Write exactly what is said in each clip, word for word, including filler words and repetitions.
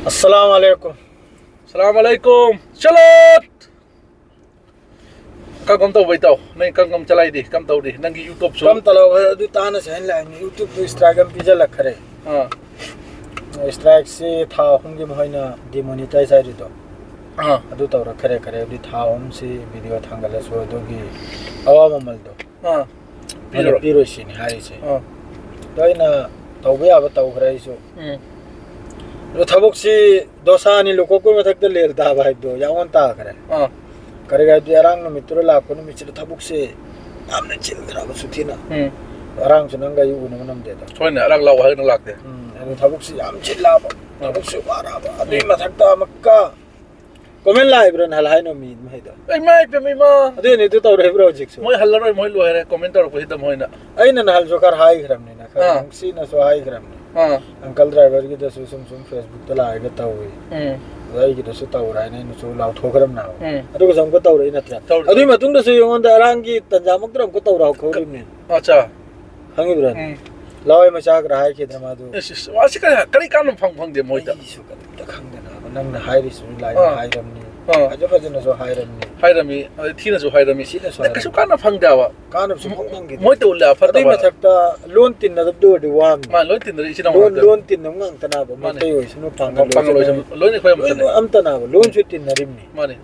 ꯑꯁꯂꯥꯝ ꯑꯂꯩꯀꯨꯝ꯫ ꯁꯂꯥꯝ ꯑꯂꯩꯀꯨꯝ꯫ ꯆꯂꯣꯠ! ꯀꯝ ꯀꯝ ꯇꯧꯕ ꯏꯇꯥꯎ? ꯅꯪ ꯀꯝ ꯀꯝ ꯆꯂꯥꯏꯗꯤ? ꯀꯝ ꯇꯧꯔꯤ? ꯅꯪꯒꯤ YouTube ꯁꯨ? ꯀꯝ ꯇꯧꯔꯕ ꯑꯗꯨ ꯇꯥꯅ ꯁꯦꯟ ꯂꯥꯛꯏꯅꯤ꯫ YouTube ꯇꯨ strike ꯑꯃ ꯄꯤꯖꯜꯂꯛꯈ꯭ꯔꯦ꯫ ꯑꯥ꯫ Strike ꯁꯤ ꯊꯥ ꯑꯍꯨꯝꯒꯤ ꯃꯈꯣꯏꯅ demonetize ꯍꯥꯏꯔꯤꯗꯣ꯫ ꯑꯥ꯫ ꯑꯗꯨ ꯇꯧꯔꯛꯈ꯭ꯔꯦ ꯈꯔꯦ꯫ ꯑꯗꯨꯗꯤ ꯊꯥ ꯑꯍꯨꯝꯁꯤ video ꯊꯥꯡꯒꯠꯂꯁꯨ ꯑꯗꯨꯒꯤ ꯑꯋꯥ ꯃꯃꯜꯗꯣ ꯑꯥ꯫ ꯃꯣꯏꯅ ꯄꯤꯔꯣꯏ꯫ ꯄꯤꯔꯣꯏ ꯁꯤꯅꯤ ꯍꯥꯏꯔꯤꯁꯦ꯫ ꯑꯥ꯫ ꯑꯗꯣ ꯑꯩꯅ ꯇꯧꯕ ꯌꯥꯕ ꯇꯧꯈ꯭ꯔꯦ ꯑꯩꯁꯨ꯫ ꯎꯝ꯫ ꯑꯗꯣ ꯊꯕꯛꯁꯤ ꯗꯣꯁꯥꯅꯤ ꯂꯨꯀꯣꯛꯄꯩ ꯃꯊꯛꯇ ꯂꯦꯜ ꯇꯥꯕ ꯍꯥꯏꯕꯗꯣ ꯌꯥꯝ ꯑꯣꯟ ꯇꯥꯈ꯭ꯔꯦ꯫ ꯑꯥ꯫ ꯀꯔꯤ ꯍꯥꯏꯗꯤ ꯑꯔꯥꯡ ꯅꯨꯃꯤꯠꯇꯨꯗ ꯂꯥꯛꯄ ꯅꯨꯃꯤꯠꯁꯤꯗ ꯊꯕꯛꯁꯦ ꯌꯥꯝꯅ ꯆꯤꯟꯈ꯭ꯔꯕ ꯁꯨꯇꯤꯅ꯫ ꯎꯝ꯫ ꯑꯔꯥꯡꯁꯨ ꯅꯪꯒ ꯑꯩ ꯎꯅꯕ ꯅꯝꯗꯦꯗ꯫ ꯍꯣꯏꯅꯦ, ꯑꯔꯥꯡ ꯂꯥꯛꯑꯣ ꯍꯥꯏꯗꯅ ꯂꯥꯛꯇꯦ꯫ ꯎꯝ, ꯑꯗꯨ ꯊꯕꯛꯁꯤ ꯌꯥꯝ ꯆꯤꯜꯂꯛꯑꯕ꯫ ꯎꯝ꯫ ꯊꯕꯛꯁꯤ ꯋꯥꯔꯛꯑꯕ꯫ ꯑꯗꯨꯒꯤ ꯎꯝ꯫ ꯃꯊꯛꯇ ꯑꯃꯨꯛꯀ comment ꯂꯥꯛꯏꯕ꯭ꯔꯥ ꯅꯍꯥꯟ ꯍꯥꯏꯅꯣ ꯃꯤ ꯃꯍꯩꯗꯣ? ꯑꯩ ꯃꯥꯏ ꯄꯦꯝꯃ ꯏꯃꯥ! ꯑꯗꯨꯏꯅꯦ ꯑꯗꯨ ꯇꯧꯔꯛꯏꯕ꯭ꯔꯥ ꯍꯧꯖꯤꯛꯁꯨ? ꯃꯣꯏ ꯍꯜꯂꯔꯣꯏ, ꯃꯣꯏ ꯂꯣꯏꯔꯦ comment ꯇꯧꯔꯛꯄꯁꯤꯗ ꯃꯣꯏꯅ꯫ ꯑꯩꯅ ꯅꯍꯥꯟꯁꯨ ꯈꯔ ꯍꯥꯏꯈ꯭ꯔꯕꯅꯤꯅ, ꯈꯔ ꯑꯥ꯫ ꯅꯨꯡꯁꯤꯅꯁꯨ ꯍꯥꯏꯈ꯭ꯔꯕꯅꯤ꯫ ꯑꯥ꯫ Uncle driver ꯒꯤꯗꯁꯨ ꯁꯨꯝ ꯁꯨꯝ Facebook ꯇ ꯂꯥꯛꯑꯒ ꯇꯧꯏ꯫ ꯎꯝ꯫ ꯑꯗ ꯑꯩꯒꯤꯗꯁꯨ ꯇꯧꯔꯦ ꯍꯥꯏꯅ ꯑꯩꯅꯁꯨ ꯂꯥꯎꯊꯣꯛꯈ꯭ꯔꯕꯅꯦꯕ꯫ ꯎꯝ꯫ ꯑꯗꯨꯒꯁꯨ ꯑꯃꯨꯛꯀ ꯇꯧꯔꯛꯏ ꯅꯠꯇ꯭ꯔꯥ? ꯇꯧꯔꯛꯏ꯫ ꯑꯗꯨꯒꯤ ꯃꯇꯨꯡꯗꯁꯨ ꯑꯩꯉꯣꯟꯗ ꯑꯔꯥꯡꯒꯤ ꯇꯟꯖꯥꯃꯛꯇꯗ ꯑꯃꯨꯛꯀ ꯇꯧꯔꯛꯍꯧꯔꯤꯕꯅꯤ꯫ ꯑꯠꯆꯥ꯫ ꯈꯪꯉꯤꯕ꯭ꯔꯥꯅꯦ? ꯎꯝ꯫ ꯂꯋꯥꯏ ꯃꯆꯥ ꯈꯔ ꯍꯥꯏꯈꯤꯗꯅ ꯃꯥꯗꯨ꯫ ꯑꯁ, ꯑꯁ, ꯃꯥꯁꯤ ꯀꯔꯤ, ꯀꯔꯤ ꯀꯥꯟꯅꯕ ꯐꯪ-, ꯐꯪꯗꯦ ꯃꯣꯏꯗ? ꯑꯩꯁꯨ ꯀꯔꯤꯝꯇ ꯈꯪꯗꯅꯕ ꯅꯪꯅ ꯍꯥꯏꯔꯤꯁꯨ ꯂꯥꯏꯅ ꯑꯥ꯫ ꯍꯥꯏꯔꯝꯅꯤ꯫ ꯑꯥ꯫ ꯐꯖ ꯐꯖꯅꯁꯨ ꯍꯥꯏꯔꯝꯅꯤ꯫ ꯍꯥꯏꯔꯝꯃꯤ, ꯑꯗꯩ ꯊꯤꯅꯁꯨ ꯍꯥꯏꯔꯝꯃꯤ꯫ ꯊꯤꯅꯁꯨ ꯑꯗ ꯀꯩꯁꯨ ꯍꯥꯏꯔꯝꯃꯤ꯫ ꯀꯥꯟꯅꯕ ꯐꯪꯗꯦ ꯍꯥꯏꯕ꯫ ꯀꯥꯟꯅꯕꯁꯨ ꯐꯪ ꯐꯪꯈꯤꯗꯦ꯫ ꯃꯣꯏ ꯇꯧ ꯂꯩ ꯑꯐꯠꯇꯕ꯫ ꯑꯗꯨꯏ ꯃꯊꯛꯇ ꯂꯣꯟ ꯇꯤꯟꯅꯗꯕꯗꯨ ꯑꯣꯏꯔꯗꯤ ꯋꯥꯕꯅꯤ꯫ ꯃꯥ ꯂꯣꯏ ꯇꯤꯟꯅꯔꯤ ꯏꯆꯤꯟ ꯏꯅꯥꯎ ꯂꯣꯟ, ꯉꯥꯛꯇ꯫ ꯂꯣꯟ ꯇꯤꯟꯅꯕ ꯃꯥꯅꯦ꯫ ꯃꯩꯇꯩ ꯑꯣꯏꯁꯅꯨ, ꯄꯥꯡꯒꯜ ꯄꯥꯡꯒꯜ ꯑꯣꯏꯁꯅꯨ꯫ ꯑꯣꯏꯁꯅꯨ, ꯂꯣꯏꯅ ꯑꯩꯈꯣꯏ ꯂꯣꯏꯅ ꯑꯃꯠꯇꯅꯦ꯫ ꯑꯝꯇꯅꯕ, ꯂꯣꯟꯁꯨ ꯎꯝ꯫ ꯇꯤꯟꯅꯔꯤꯕꯅꯤ꯫ ꯃꯥꯅꯦ꯫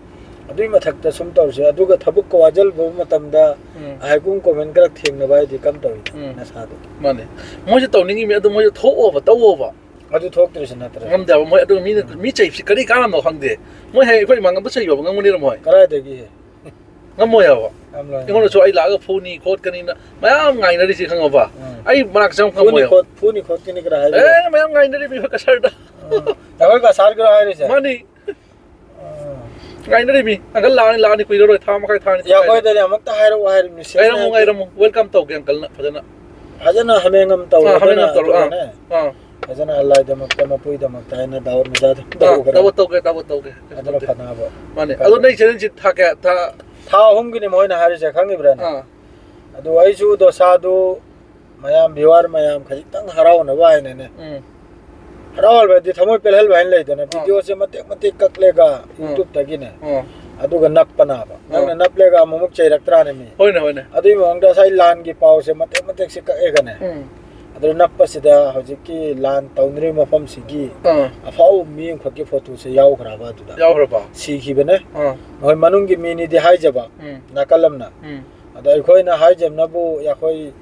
ꯑꯗꯨꯏ ꯃꯊꯛꯇ ꯁꯨꯝ ꯇꯧꯁꯦ꯫ ꯑꯗꯨꯒ ꯊꯕꯛꯀ ꯋꯥꯖꯜꯕ ꯃꯇꯝꯗ ꯎꯝ꯫ ꯍꯥꯏꯀꯨꯝ comment ꯈꯔ ꯊꯦꯡꯅꯕ ꯍꯥꯏꯗꯤ ꯀꯝ ꯇꯧꯏ ꯎꯝ꯫ ꯅꯁꯥꯗꯣ? ꯃꯥꯅꯦ꯫ ꯃꯣꯏꯁꯨ ꯇꯧꯅꯤꯡꯉꯤꯃꯤ, ꯑꯗꯨ ꯃꯣꯏꯁꯨ ꯊꯣꯛꯑꯣꯕ, ꯇꯧꯑꯣꯕ꯫ ꯑꯗꯨ ꯊꯣꯛꯇ꯭ꯔꯤꯁꯤ ꯅꯠꯇ꯭ꯔꯥ? ꯉꯝꯗꯦꯕ ꯃꯣꯏ꯫ ꯑꯗꯨ ꯃꯤꯅ, ꯎꯝ꯫ ꯃꯤ ꯆꯩꯕꯁꯤ ꯀꯔꯤ ꯀꯥꯟꯅꯕꯅꯣ ꯈꯪꯗꯦ꯫ ꯃꯣꯏ ꯍꯌꯦꯡ ꯑꯩꯈꯣꯏ ꯏꯃꯥꯡ ꯑꯝꯇ ꯆꯩꯌꯣꯕ ꯉꯝꯒꯅꯤꯔ ꯃꯣꯏ? ꯀꯗꯥꯏꯗꯒꯤ? ꯉꯝꯃꯣꯏ ꯍꯥꯏꯕ꯫ ꯉꯝꯂꯣꯏ, ꯑꯩꯉꯣꯟꯗꯁꯨ ꯉꯝꯂꯣꯏ꯫ ꯑꯩ ꯂꯥꯛꯑꯒ ꯐꯨꯅꯤ ꯈꯣꯠꯀꯅꯤꯅ ꯃꯌꯥꯝ ꯉꯥꯏꯅꯔꯤꯁꯤ ꯈꯪꯉꯕ? ꯎꯝ꯫ ꯑꯩ ꯃꯅꯥꯛ ꯆꯪꯉꯛꯄ ꯐꯨꯅꯤ ꯉꯝꯃꯣꯏ ꯍꯥꯏꯕ꯫ ꯈꯣꯠ-, ꯐꯨꯅꯤ ꯈꯣꯠꯀꯅꯤ ꯈꯔ ꯍꯥꯏꯕꯤꯔꯣ꯫ ꯑꯦ, ꯃꯌꯥꯝ ꯉꯥꯏꯅꯔꯤꯃꯤ ꯑꯩꯈꯣꯏ ꯀꯁꯔꯗ꯫ ꯎꯝ꯫ ꯑꯩꯈꯣꯏ ꯀꯁꯥꯔꯒꯤꯔꯣ ꯍꯥꯏꯔꯤꯁꯦ? ꯃꯥꯅꯤ꯫ ꯎꯝ꯫ ꯉꯥꯏꯅꯔꯤꯃꯤ꯫ Uncle ꯂꯥꯛꯑꯅꯤ, ꯂꯥꯛꯑꯅꯤ, ꯀꯨꯏꯔꯔꯣꯏ, ꯊꯥ ꯃꯈꯥꯏ, ꯊꯥ ꯑꯅꯤ ꯌꯥ, ꯇꯪꯈꯥꯏꯗ꯫ ꯑꯩꯈꯣꯏꯗꯗꯤ ꯑꯃꯨꯛꯇ ꯍꯥꯏꯔꯛꯑꯣ ꯍꯥꯏꯔꯤꯕꯅꯤ, ꯁꯦꯡꯅ ꯉꯥꯏꯔꯝꯃꯨ, ꯍꯥꯏꯕꯤꯌꯨ꯫ ꯉꯥꯏꯔꯝꯃꯨ꯫ Welcome ꯇꯧꯒꯦ uncleꯅ ꯐꯖꯅ꯫ ꯐꯖꯅ ꯍꯥꯃꯦꯡ ꯑꯃ ꯇꯧꯔꯣ, ꯑꯥ, ꯍꯥꯃꯦꯡ ꯑꯗꯨꯅ ꯑꯃ ꯇꯧꯔꯣ, ꯑꯥ, ꯑꯗꯨꯒꯅꯦ꯫ ꯑꯥ꯫ ꯐꯖꯅ ꯑꯜꯂꯥꯏꯗꯃꯛꯇ, ꯃꯄꯨꯏꯗꯃꯛꯇ ꯍꯥꯏꯅ ꯗꯥꯎꯠ ꯃꯆꯥꯗ ꯑꯥ, ꯇꯧꯈ꯭ꯔꯦ꯫ ꯇꯧꯕ ꯇꯧꯒꯦ, ꯇꯧꯕ ꯇꯧꯒꯦ꯫ ꯑꯗꯨꯅ ꯐꯅꯕ꯫ ꯃꯥꯅꯦ꯫ ꯑꯗꯣ ꯅꯪ channelꯁꯤ ꯊꯥ ꯀꯌꯥ, ꯊꯥ? ꯊꯥ ꯑꯍꯨꯝꯒꯤꯅꯤ ꯃꯣꯏꯅ ꯍꯥꯏꯔꯤꯁꯦ, ꯈꯪꯉꯤꯕ꯭ꯔꯥꯅꯦ? ꯑꯥ꯫ ꯑꯗꯨ ꯑꯩꯁꯨ ꯗꯣꯁꯥꯗꯨ ꯃꯌꯥꯝ viewer ꯃꯌꯥꯝ ꯈꯖꯤꯛꯇꯪ ꯍꯔꯥꯎꯅꯕ ꯍꯥꯏꯅꯅꯦ꯫ ꯎꯝ꯫ ꯍꯔꯥꯎ ꯍꯜꯂꯗꯤ ꯊꯃꯣꯏ ꯄꯦꯜꯍꯜꯕ ꯍꯥꯏꯅ ꯂꯩꯗꯅ, ꯑꯥ꯫ ꯚꯤꯗꯤꯑꯣꯁꯦ ꯃꯇꯦꯛ ꯃꯇꯦꯛ ꯀꯛꯂꯒ ꯑꯥ꯫ YouTube-ꯇꯒꯤꯅꯦ꯫ ꯑꯥ꯫ ꯑꯗꯨꯒ ꯅꯞꯄꯅꯥꯕ꯫ ꯑꯥ꯫ ꯅꯪꯅ ꯅꯞꯂꯒ ꯑꯃꯨꯛꯃꯨꯛ ꯆꯩꯔꯛꯇ꯭ꯔꯥꯅꯦ ꯃꯤ? ꯍꯣꯏꯅꯦ, ꯍꯣꯏꯅꯦ꯫ ꯑꯗꯨꯒꯤ ꯃꯑꯣꯡꯗ ꯉꯁꯥꯏ ꯂꯥꯟꯒꯤ ꯄꯥꯎꯁꯦ ꯃꯇꯦꯛ ꯃꯇꯦꯛꯁꯦ ꯀꯛꯑꯦꯒꯅꯦ꯫ ꯎꯝ꯫ ꯑꯗꯨ ꯅꯞꯄꯁꯤꯗ ꯍꯧꯖꯤꯛꯀꯤ ꯂꯥꯟ ꯇꯧꯅꯔꯤꯕ ꯃꯐꯝꯁꯤꯒꯤ ꯑꯥ꯫ ꯑꯐꯥꯎꯕ ꯃꯤ ꯑꯃꯈꯛꯀꯤ ꯐꯣꯇꯣꯁꯦ ꯌꯥꯎꯈ꯭ꯔꯕ ꯑꯗꯨꯗ꯫ ꯌꯥꯎꯈ꯭ꯔꯕ? ꯁꯤꯈꯤꯕꯅꯦ꯫ ꯑꯥ꯫ ꯃꯈꯣꯏ ꯃꯅꯨꯡꯒꯤ ꯃꯤꯅꯤꯗꯤ ꯍꯥꯏꯖꯕ, ꯎꯝ꯫ ꯅꯥꯀꯜ ꯑꯃꯅ꯫ ꯎꯝ꯫ ꯑꯗꯣ ꯑꯩꯈꯣꯏꯅ ꯍꯥꯏꯖꯕꯅꯕꯨ ꯑꯩꯈꯣꯏ,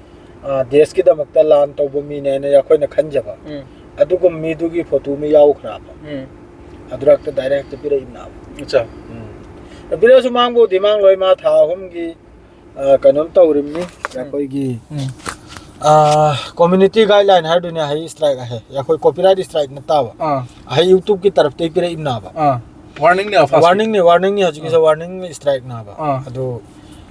ꯑ, ꯗꯦꯁꯀꯤꯗꯃꯛꯇ ꯂꯥꯟ ꯇꯧꯕ ꯃꯤꯅꯦ ꯍꯥꯏꯅ ꯑꯩꯈꯣꯏꯅ ꯈꯟꯖꯕ꯫ ꯎꯝ꯫ ꯑꯗꯨꯒꯨꯝꯕ ꯃꯤꯗꯨꯒꯤ ꯐꯣꯇꯣ ꯑꯃ ꯌꯥꯎꯈ꯭ꯔꯕ꯫ ꯎꯝ꯫ ꯑꯗꯨꯔꯛꯇ direct ꯍꯦꯛꯇ ꯄꯤꯔꯛꯏꯕꯅꯦꯕ꯫ ꯑꯠꯆꯥ꯫ ꯎꯝ꯫ ꯄꯤꯔꯛꯑꯁꯨ ꯃꯥꯡꯕꯨꯗꯤ ꯃꯥꯡꯂꯣꯏ, ꯃꯥ ꯊꯥ ꯑꯍꯨꯝꯒꯤ, ꯑ, ꯀꯩꯅꯣꯝ ꯇꯧꯔꯤꯕꯅꯤ꯫ ꯎꯝ꯫ ꯑꯩꯈꯣꯏꯒꯤ, ꯎꯝ꯫ ꯑ, community guideline ꯍꯥꯏꯗꯣꯏꯅꯦ, ꯑꯍꯩ strike ꯑꯍꯩ꯫ ꯑꯩꯈꯣꯏ copyright strike ꯅꯠꯇꯕ꯫ ꯑꯥ꯫ ꯑꯍꯩ YouTube-ꯀꯤ ꯇꯔꯞꯇꯒꯤ ꯄꯤꯔꯛꯏꯕꯅꯦꯕ꯫ ꯑꯥ꯫ Warning-ꯅꯦꯕ first? Warning-ꯅꯦ, warning-ꯅꯦ, ꯍꯧꯖꯤꯛꯀꯤꯁꯦ ꯑꯥ꯫ Warning strike-ꯅꯦꯕ꯫ ꯑꯥ꯫ ꯑꯗꯨ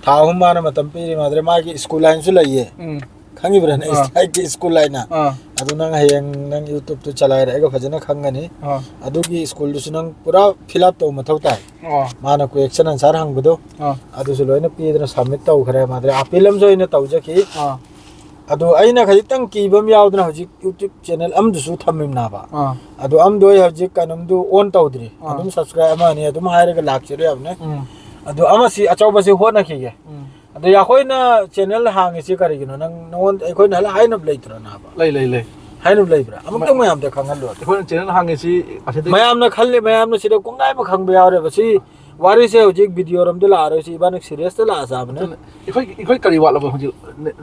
ꯊꯥ ꯑꯍꯨꯝ ꯃꯥꯅ ꯃꯇꯝ ꯄꯤꯔꯤ ꯃꯥꯗ꯭ꯔꯦ, ꯃꯥꯒꯤ school line-ꯁꯨ ꯂꯩꯌꯦ꯫ ꯎꯝ꯫ ꯈꯪꯉꯤꯕ꯭ꯔꯥꯅꯦ? ꯑꯥ꯫ Strike-ꯀꯤ school line-ꯅ꯫ ꯑꯥ꯫ ꯑꯗꯨ ꯅꯪ ꯍꯌꯦꯡ ꯅꯪ YouTube-ꯇꯨ ꯆꯂꯥꯏꯔꯛꯑꯒ ꯐꯖꯅ ꯈꯪꯒꯅꯤ꯫ ꯑꯥ꯫ ꯑꯗꯨꯒꯤ school-ꯗꯨꯁꯨ ꯅꯪ ꯄꯨꯔꯥ fill up ꯇꯧꯕ ꯃꯊꯧ ꯇꯥꯏ꯫ ꯑꯥ꯫ ꯃꯥꯅ question answer ꯍꯪꯕꯗꯣ, ꯑꯥ꯫ ꯑꯗꯨꯁꯨ ꯂꯣꯏꯅ ꯄꯤꯗꯅ submit ꯇꯧꯈ꯭ꯔꯦ ꯃꯥꯗ꯭ꯔꯦ꯫ Appeal ꯑꯃꯁꯨ ꯑꯩꯅ ꯇꯧꯖꯈꯤ꯫ ꯑꯥ꯫ ꯑꯗꯨ ꯑꯩꯅ ꯈꯖꯤꯛꯇꯪ ꯀꯤꯕ ꯑꯃ ꯌꯥꯎꯗꯅ ꯍꯧꯖꯤꯛ YouTube channel ꯑꯃꯗꯨꯁꯨ ꯊꯝꯃꯤꯕꯅꯦꯕ꯫ ꯑꯥ꯫ ꯑꯗꯨ ꯑꯃꯗꯣ ꯑꯩ ꯍꯧꯖꯤꯛ ꯀꯩꯅꯣꯝꯗꯨ on ꯇꯧꯗ꯭ꯔꯤ꯫ ꯑꯥ꯫ ꯑꯗꯨꯝ subscribe ꯑꯃ ꯑꯅꯤ ꯑꯗꯨꯝ ꯍꯥꯏꯔꯒ ꯂꯥꯛꯆꯔꯤ ꯍꯥꯏꯕꯅꯦ꯫ ꯎꯝ꯫ ꯑꯗꯨ ꯑꯃꯁꯤ ꯑꯆꯧꯕꯁꯤ ꯍꯣꯠꯅꯈꯤꯒꯦ꯫ ꯎꯝ꯫ ꯑꯗꯣ ꯑꯩꯈꯣꯏꯅ channel ꯍꯥꯡꯉꯤꯁꯤ ꯀꯔꯤꯒꯤꯅꯣ? ꯅꯪ, ꯅꯉꯣꯟꯗ ꯑꯩꯈꯣꯏꯅ ꯍꯜꯂ ꯍꯥꯏꯅꯕ ꯂꯩꯇ꯭ꯔꯣ ꯅꯥꯕ? ꯂꯩ, ꯂꯩ, ꯂꯩ꯫ ꯍꯥꯏꯅꯕ ꯂꯩꯕ꯭ꯔꯥ? ꯑꯃꯨꯛꯇꯪ ꯃ-, ꯃꯌꯥꯝꯗ ꯈꯪꯍꯜꯂꯣ꯫ ꯑꯩꯈꯣꯏꯅ channel ꯍꯥꯡꯉꯤꯁꯤ ꯑꯁꯤꯗꯒꯤ ꯃꯌꯥꯝꯅ ꯈꯜꯂꯤ, ꯃꯌꯥꯝꯅ ꯁꯤꯗ ꯀꯣꯡꯒꯥꯏ ꯑꯃ ꯈꯪꯕ ꯌꯥꯎꯔꯦꯕ꯫ ꯁꯤ ꯋꯥꯔꯤꯁꯦ ꯍꯧꯖꯤꯛ video ꯔꯣꯝꯗ ꯂꯥꯛꯑꯔꯣꯏ, ꯁꯤ ꯏꯕꯥꯅꯤ serious-ꯇ ꯂꯥꯛꯑ ꯆꯥꯕꯅꯦ꯫ ꯑꯗꯨꯅ ꯑꯩꯈꯣꯏ, ꯑꯩꯈꯣꯏ ꯀꯔꯤ ꯋꯥꯠꯂꯕ ꯍꯧꯖꯤꯛ?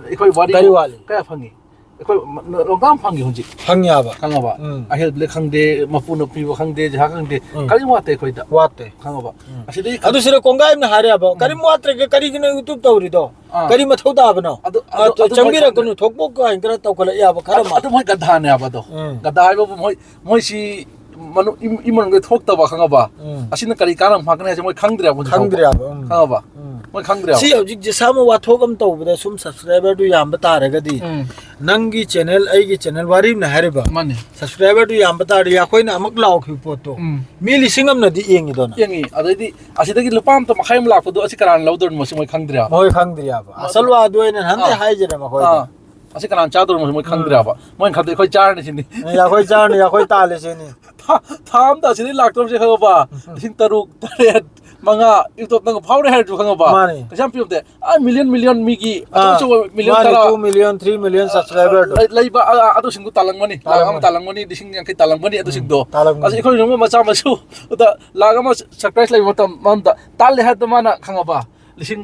ꯑꯩꯈꯣꯏ ꯋꯥꯔꯤ ꯀꯔꯤ ꯋꯥꯠꯂꯤ? ꯀꯌꯥ ꯐꯪꯉꯤ? ꯑꯩꯈꯣꯏ ꯃ-, ꯅ-, ꯂꯣꯡꯒꯥ ꯑꯃ ꯐꯪꯉꯤ ꯍꯧꯖꯤꯛ꯫ ꯐꯪꯉꯤ ꯍꯥꯏꯕ꯫ ꯈꯪꯉꯕ? ꯎꯝ꯫ ꯑꯍꯦꯜ ꯕ꯭ꯂꯦꯛ ꯈꯪꯗꯦ, ꯃꯄꯨꯅ ꯄꯤꯕ ꯈꯪꯗꯦ, ꯖꯤꯍꯥ ꯈꯪꯗꯦ, ꯎꯝ꯫ ꯀꯔꯤꯝ ꯋꯥꯠꯇꯦ ꯑꯩꯈꯣꯏꯗ꯫ ꯋꯥꯠꯇꯦ꯫ ꯈꯪꯉꯕ? ꯎꯝ꯫ ꯑꯁꯤꯗꯒꯤ ꯑꯗꯨ ꯁꯤꯗ ꯀꯣꯡꯒꯥꯏ ꯑꯃꯅ ꯍꯥꯏꯔꯦ ꯍꯥꯏꯕ, ꯎꯝ꯫ ꯀꯔꯤꯝ ꯋꯥꯠꯇ꯭ꯔꯒ ꯀꯔꯤꯒꯤꯅꯣ YouTube ꯇꯧꯔꯤꯗꯣ? ꯑꯥ꯫ ꯀꯔꯤ ꯃꯊꯧ ꯇꯥꯕꯅꯣ? ꯑꯗꯨ, ꯑꯗꯨ, ꯑꯗꯨ ꯃꯣꯏ ꯆꯪꯕꯤꯔꯛꯀꯅꯨ, ꯈꯪꯗꯦ꯫ ꯊꯣꯛꯄ ꯀꯥꯏꯅ ꯈꯔ ꯇꯧꯈꯠꯂꯛꯑꯦ ꯍꯥꯏꯕ, ꯈꯔ ꯑꯗꯨ, ꯃꯥ-, ꯑꯗꯨ ꯃꯣꯏ ꯒꯙꯥꯅꯦ ꯍꯥꯏꯕ ꯑꯗꯣ꯫ ꯎꯝ꯫ ꯒꯙꯥ ꯍꯥꯏꯕꯕꯨ ꯃꯣꯏ, ꯃꯣꯏꯁꯤ ꯃꯅꯨꯡ, ꯏꯃꯨꯡ, ꯏꯃꯨꯡ ꯃꯅꯨꯡꯗ ꯊꯣꯛꯇꯕ, ꯈꯪꯉꯕ? ꯎꯝ꯫ ꯑꯁꯤꯅ ꯀꯔꯤ ꯀꯥꯟꯅꯕ ꯐꯪꯒꯅꯤ ꯍꯥꯏꯁꯦ ꯃꯣꯏ ꯈꯪꯗ꯭ꯔꯦꯕ ꯍꯧꯖꯤꯛ ꯐꯥꯎꯕ꯫ ꯈꯪꯗ꯭ꯔꯦꯕ, ꯎꯝ꯫ ꯈꯪꯉꯕ? ꯎꯝ꯫ ꯃꯣꯏ ꯈꯪꯗ꯭ꯔꯦꯕ꯫ ꯁꯤ ꯍꯧꯖꯤꯛ ꯖꯤꯁꯥꯃ ꯋꯥꯊꯣꯛ ꯑꯃ ꯇꯧꯕꯗ ꯁꯨꯝ subscriber-ꯗꯨ ꯌꯥꯝꯕ ꯇꯥꯔꯒꯗꯤ, ꯎꯝ꯫ ꯅꯪꯒꯤ channel, ꯑꯩꯒꯤ channel, ꯋꯥꯔꯤ ꯑꯃꯅ ꯍꯥꯏꯔꯤꯕ꯫ ꯃꯥꯅꯦ꯫ Subscriber-ꯗꯨ ꯌꯥꯝꯕ ꯇꯥꯔꯗꯤ ꯑꯩꯈꯣꯏꯅ ꯑꯃꯨꯛ ꯂꯥꯎꯈꯤꯕ ꯄꯣꯠꯇꯣ ꯎꯝ꯫ ꯃꯤ ꯂꯤꯁꯤꯡ ꯑꯃꯅꯗꯤ ꯌꯦꯡꯉꯤꯗꯅ꯫ ꯌꯦꯡꯉꯤ꯫ ꯑꯗꯩꯗꯤ ꯑꯁꯤꯗꯒꯤ ꯂꯨꯄꯥ ꯑꯃ ꯃꯈꯥꯏ ꯑꯃ ꯂꯥꯛꯄꯗꯣ ꯑꯁꯤ ꯀꯅꯥꯅ ꯂꯧꯗꯣꯔꯤꯅꯣ ꯁꯤ ꯃꯣꯏ ꯈꯪꯗ꯭ꯔꯦꯕ꯫ ꯃꯣꯏ ꯈꯪꯗ꯭ꯔꯦꯕ꯫ ꯑꯗꯨ ꯑꯁꯜ ꯋꯥꯗꯨ ꯑꯩꯅ ꯅꯍꯥꯟꯗꯩ ꯑꯥ꯫ ꯍꯥꯏꯖꯔꯦ ꯃꯈꯣꯏꯗ꯫ ꯑꯥ꯫ ꯑꯁꯤ ꯀꯅꯥꯅ ꯆꯥꯗꯧꯔꯝꯅꯣ ꯃꯣꯏ ꯈꯪꯗ꯭ꯔꯦꯕ꯫ ꯃꯣꯏꯅ ꯈꯟꯕꯗꯤ ꯑꯩꯈꯣꯏ ꯆꯥꯔꯅꯤ ꯁꯤꯅꯤ꯫ ꯑꯩꯈꯣꯏ ꯆꯥꯔꯅꯤ, ꯑꯩꯈꯣꯏ ꯇꯥꯜꯂꯦ ꯁꯤꯅꯤ꯫ ꯊꯥ ꯊꯥ ꯑꯝꯗ ꯑꯁꯤꯗꯩ ꯂꯥꯛꯇꯧꯔꯤꯁꯦ ꯈꯪꯉꯕ? ꯂꯤꯁꯤꯡ ꯇꯔꯨꯛ, ꯇꯔꯦꯠ, ꯃꯉꯥ, ꯌꯨꯇꯨꯕꯇ ꯐꯥꯎꯔꯦ ꯍꯥꯏꯔꯁꯨ ꯈꯪꯉꯕ? ꯃꯥꯅꯤ꯫ ꯀꯩꯁꯨ ꯌꯥꯝ ꯄꯤꯔꯝꯗꯦ꯫ ꯑ, ꯃꯤꯂꯤꯌꯟ, ꯃꯤꯂꯤꯌꯟ ꯃꯤꯒꯤ ꯑꯆꯧ ꯑꯥ, ꯑꯆꯧꯕ ꯃꯤꯂꯤꯌꯟ ꯃꯥꯅꯤ, ꯇꯔꯥ two million, three million subscriberꯗꯣ꯫ ꯂꯩ-, ꯂꯩꯕ, ꯑ, ꯑꯗꯨꯁꯤꯡꯗꯣ ꯇꯥꯜꯂꯝꯒꯅꯤ꯫ ꯂꯥꯛ ꯑꯃ ꯇꯥꯜꯂꯝꯒꯅꯤ꯫ ꯇꯥꯜꯂꯝꯒꯅꯤ, ꯂꯤꯁꯤꯡ ꯌꯥꯡꯈꯩ ꯇꯥꯜꯂꯝꯒꯅꯤ ꯑꯗꯨꯁꯤꯡꯗꯣ꯫ ꯇꯥꯜꯂꯝꯒꯅꯤ꯫ ꯑꯁ, ꯑꯩꯈꯣꯏ ꯅꯣꯡꯃ ꯃꯆꯥ ꯃꯁꯨ ꯑꯗ ꯂꯥꯛ ꯑꯃ subscribe ꯂꯩꯕ ꯃꯇꯝ ꯑꯃꯗ ꯇꯥꯜꯂꯦ ꯍꯥꯏꯕꯗ ꯃꯥꯅ ꯈꯪꯉꯕ? ꯂꯤꯁꯤꯡ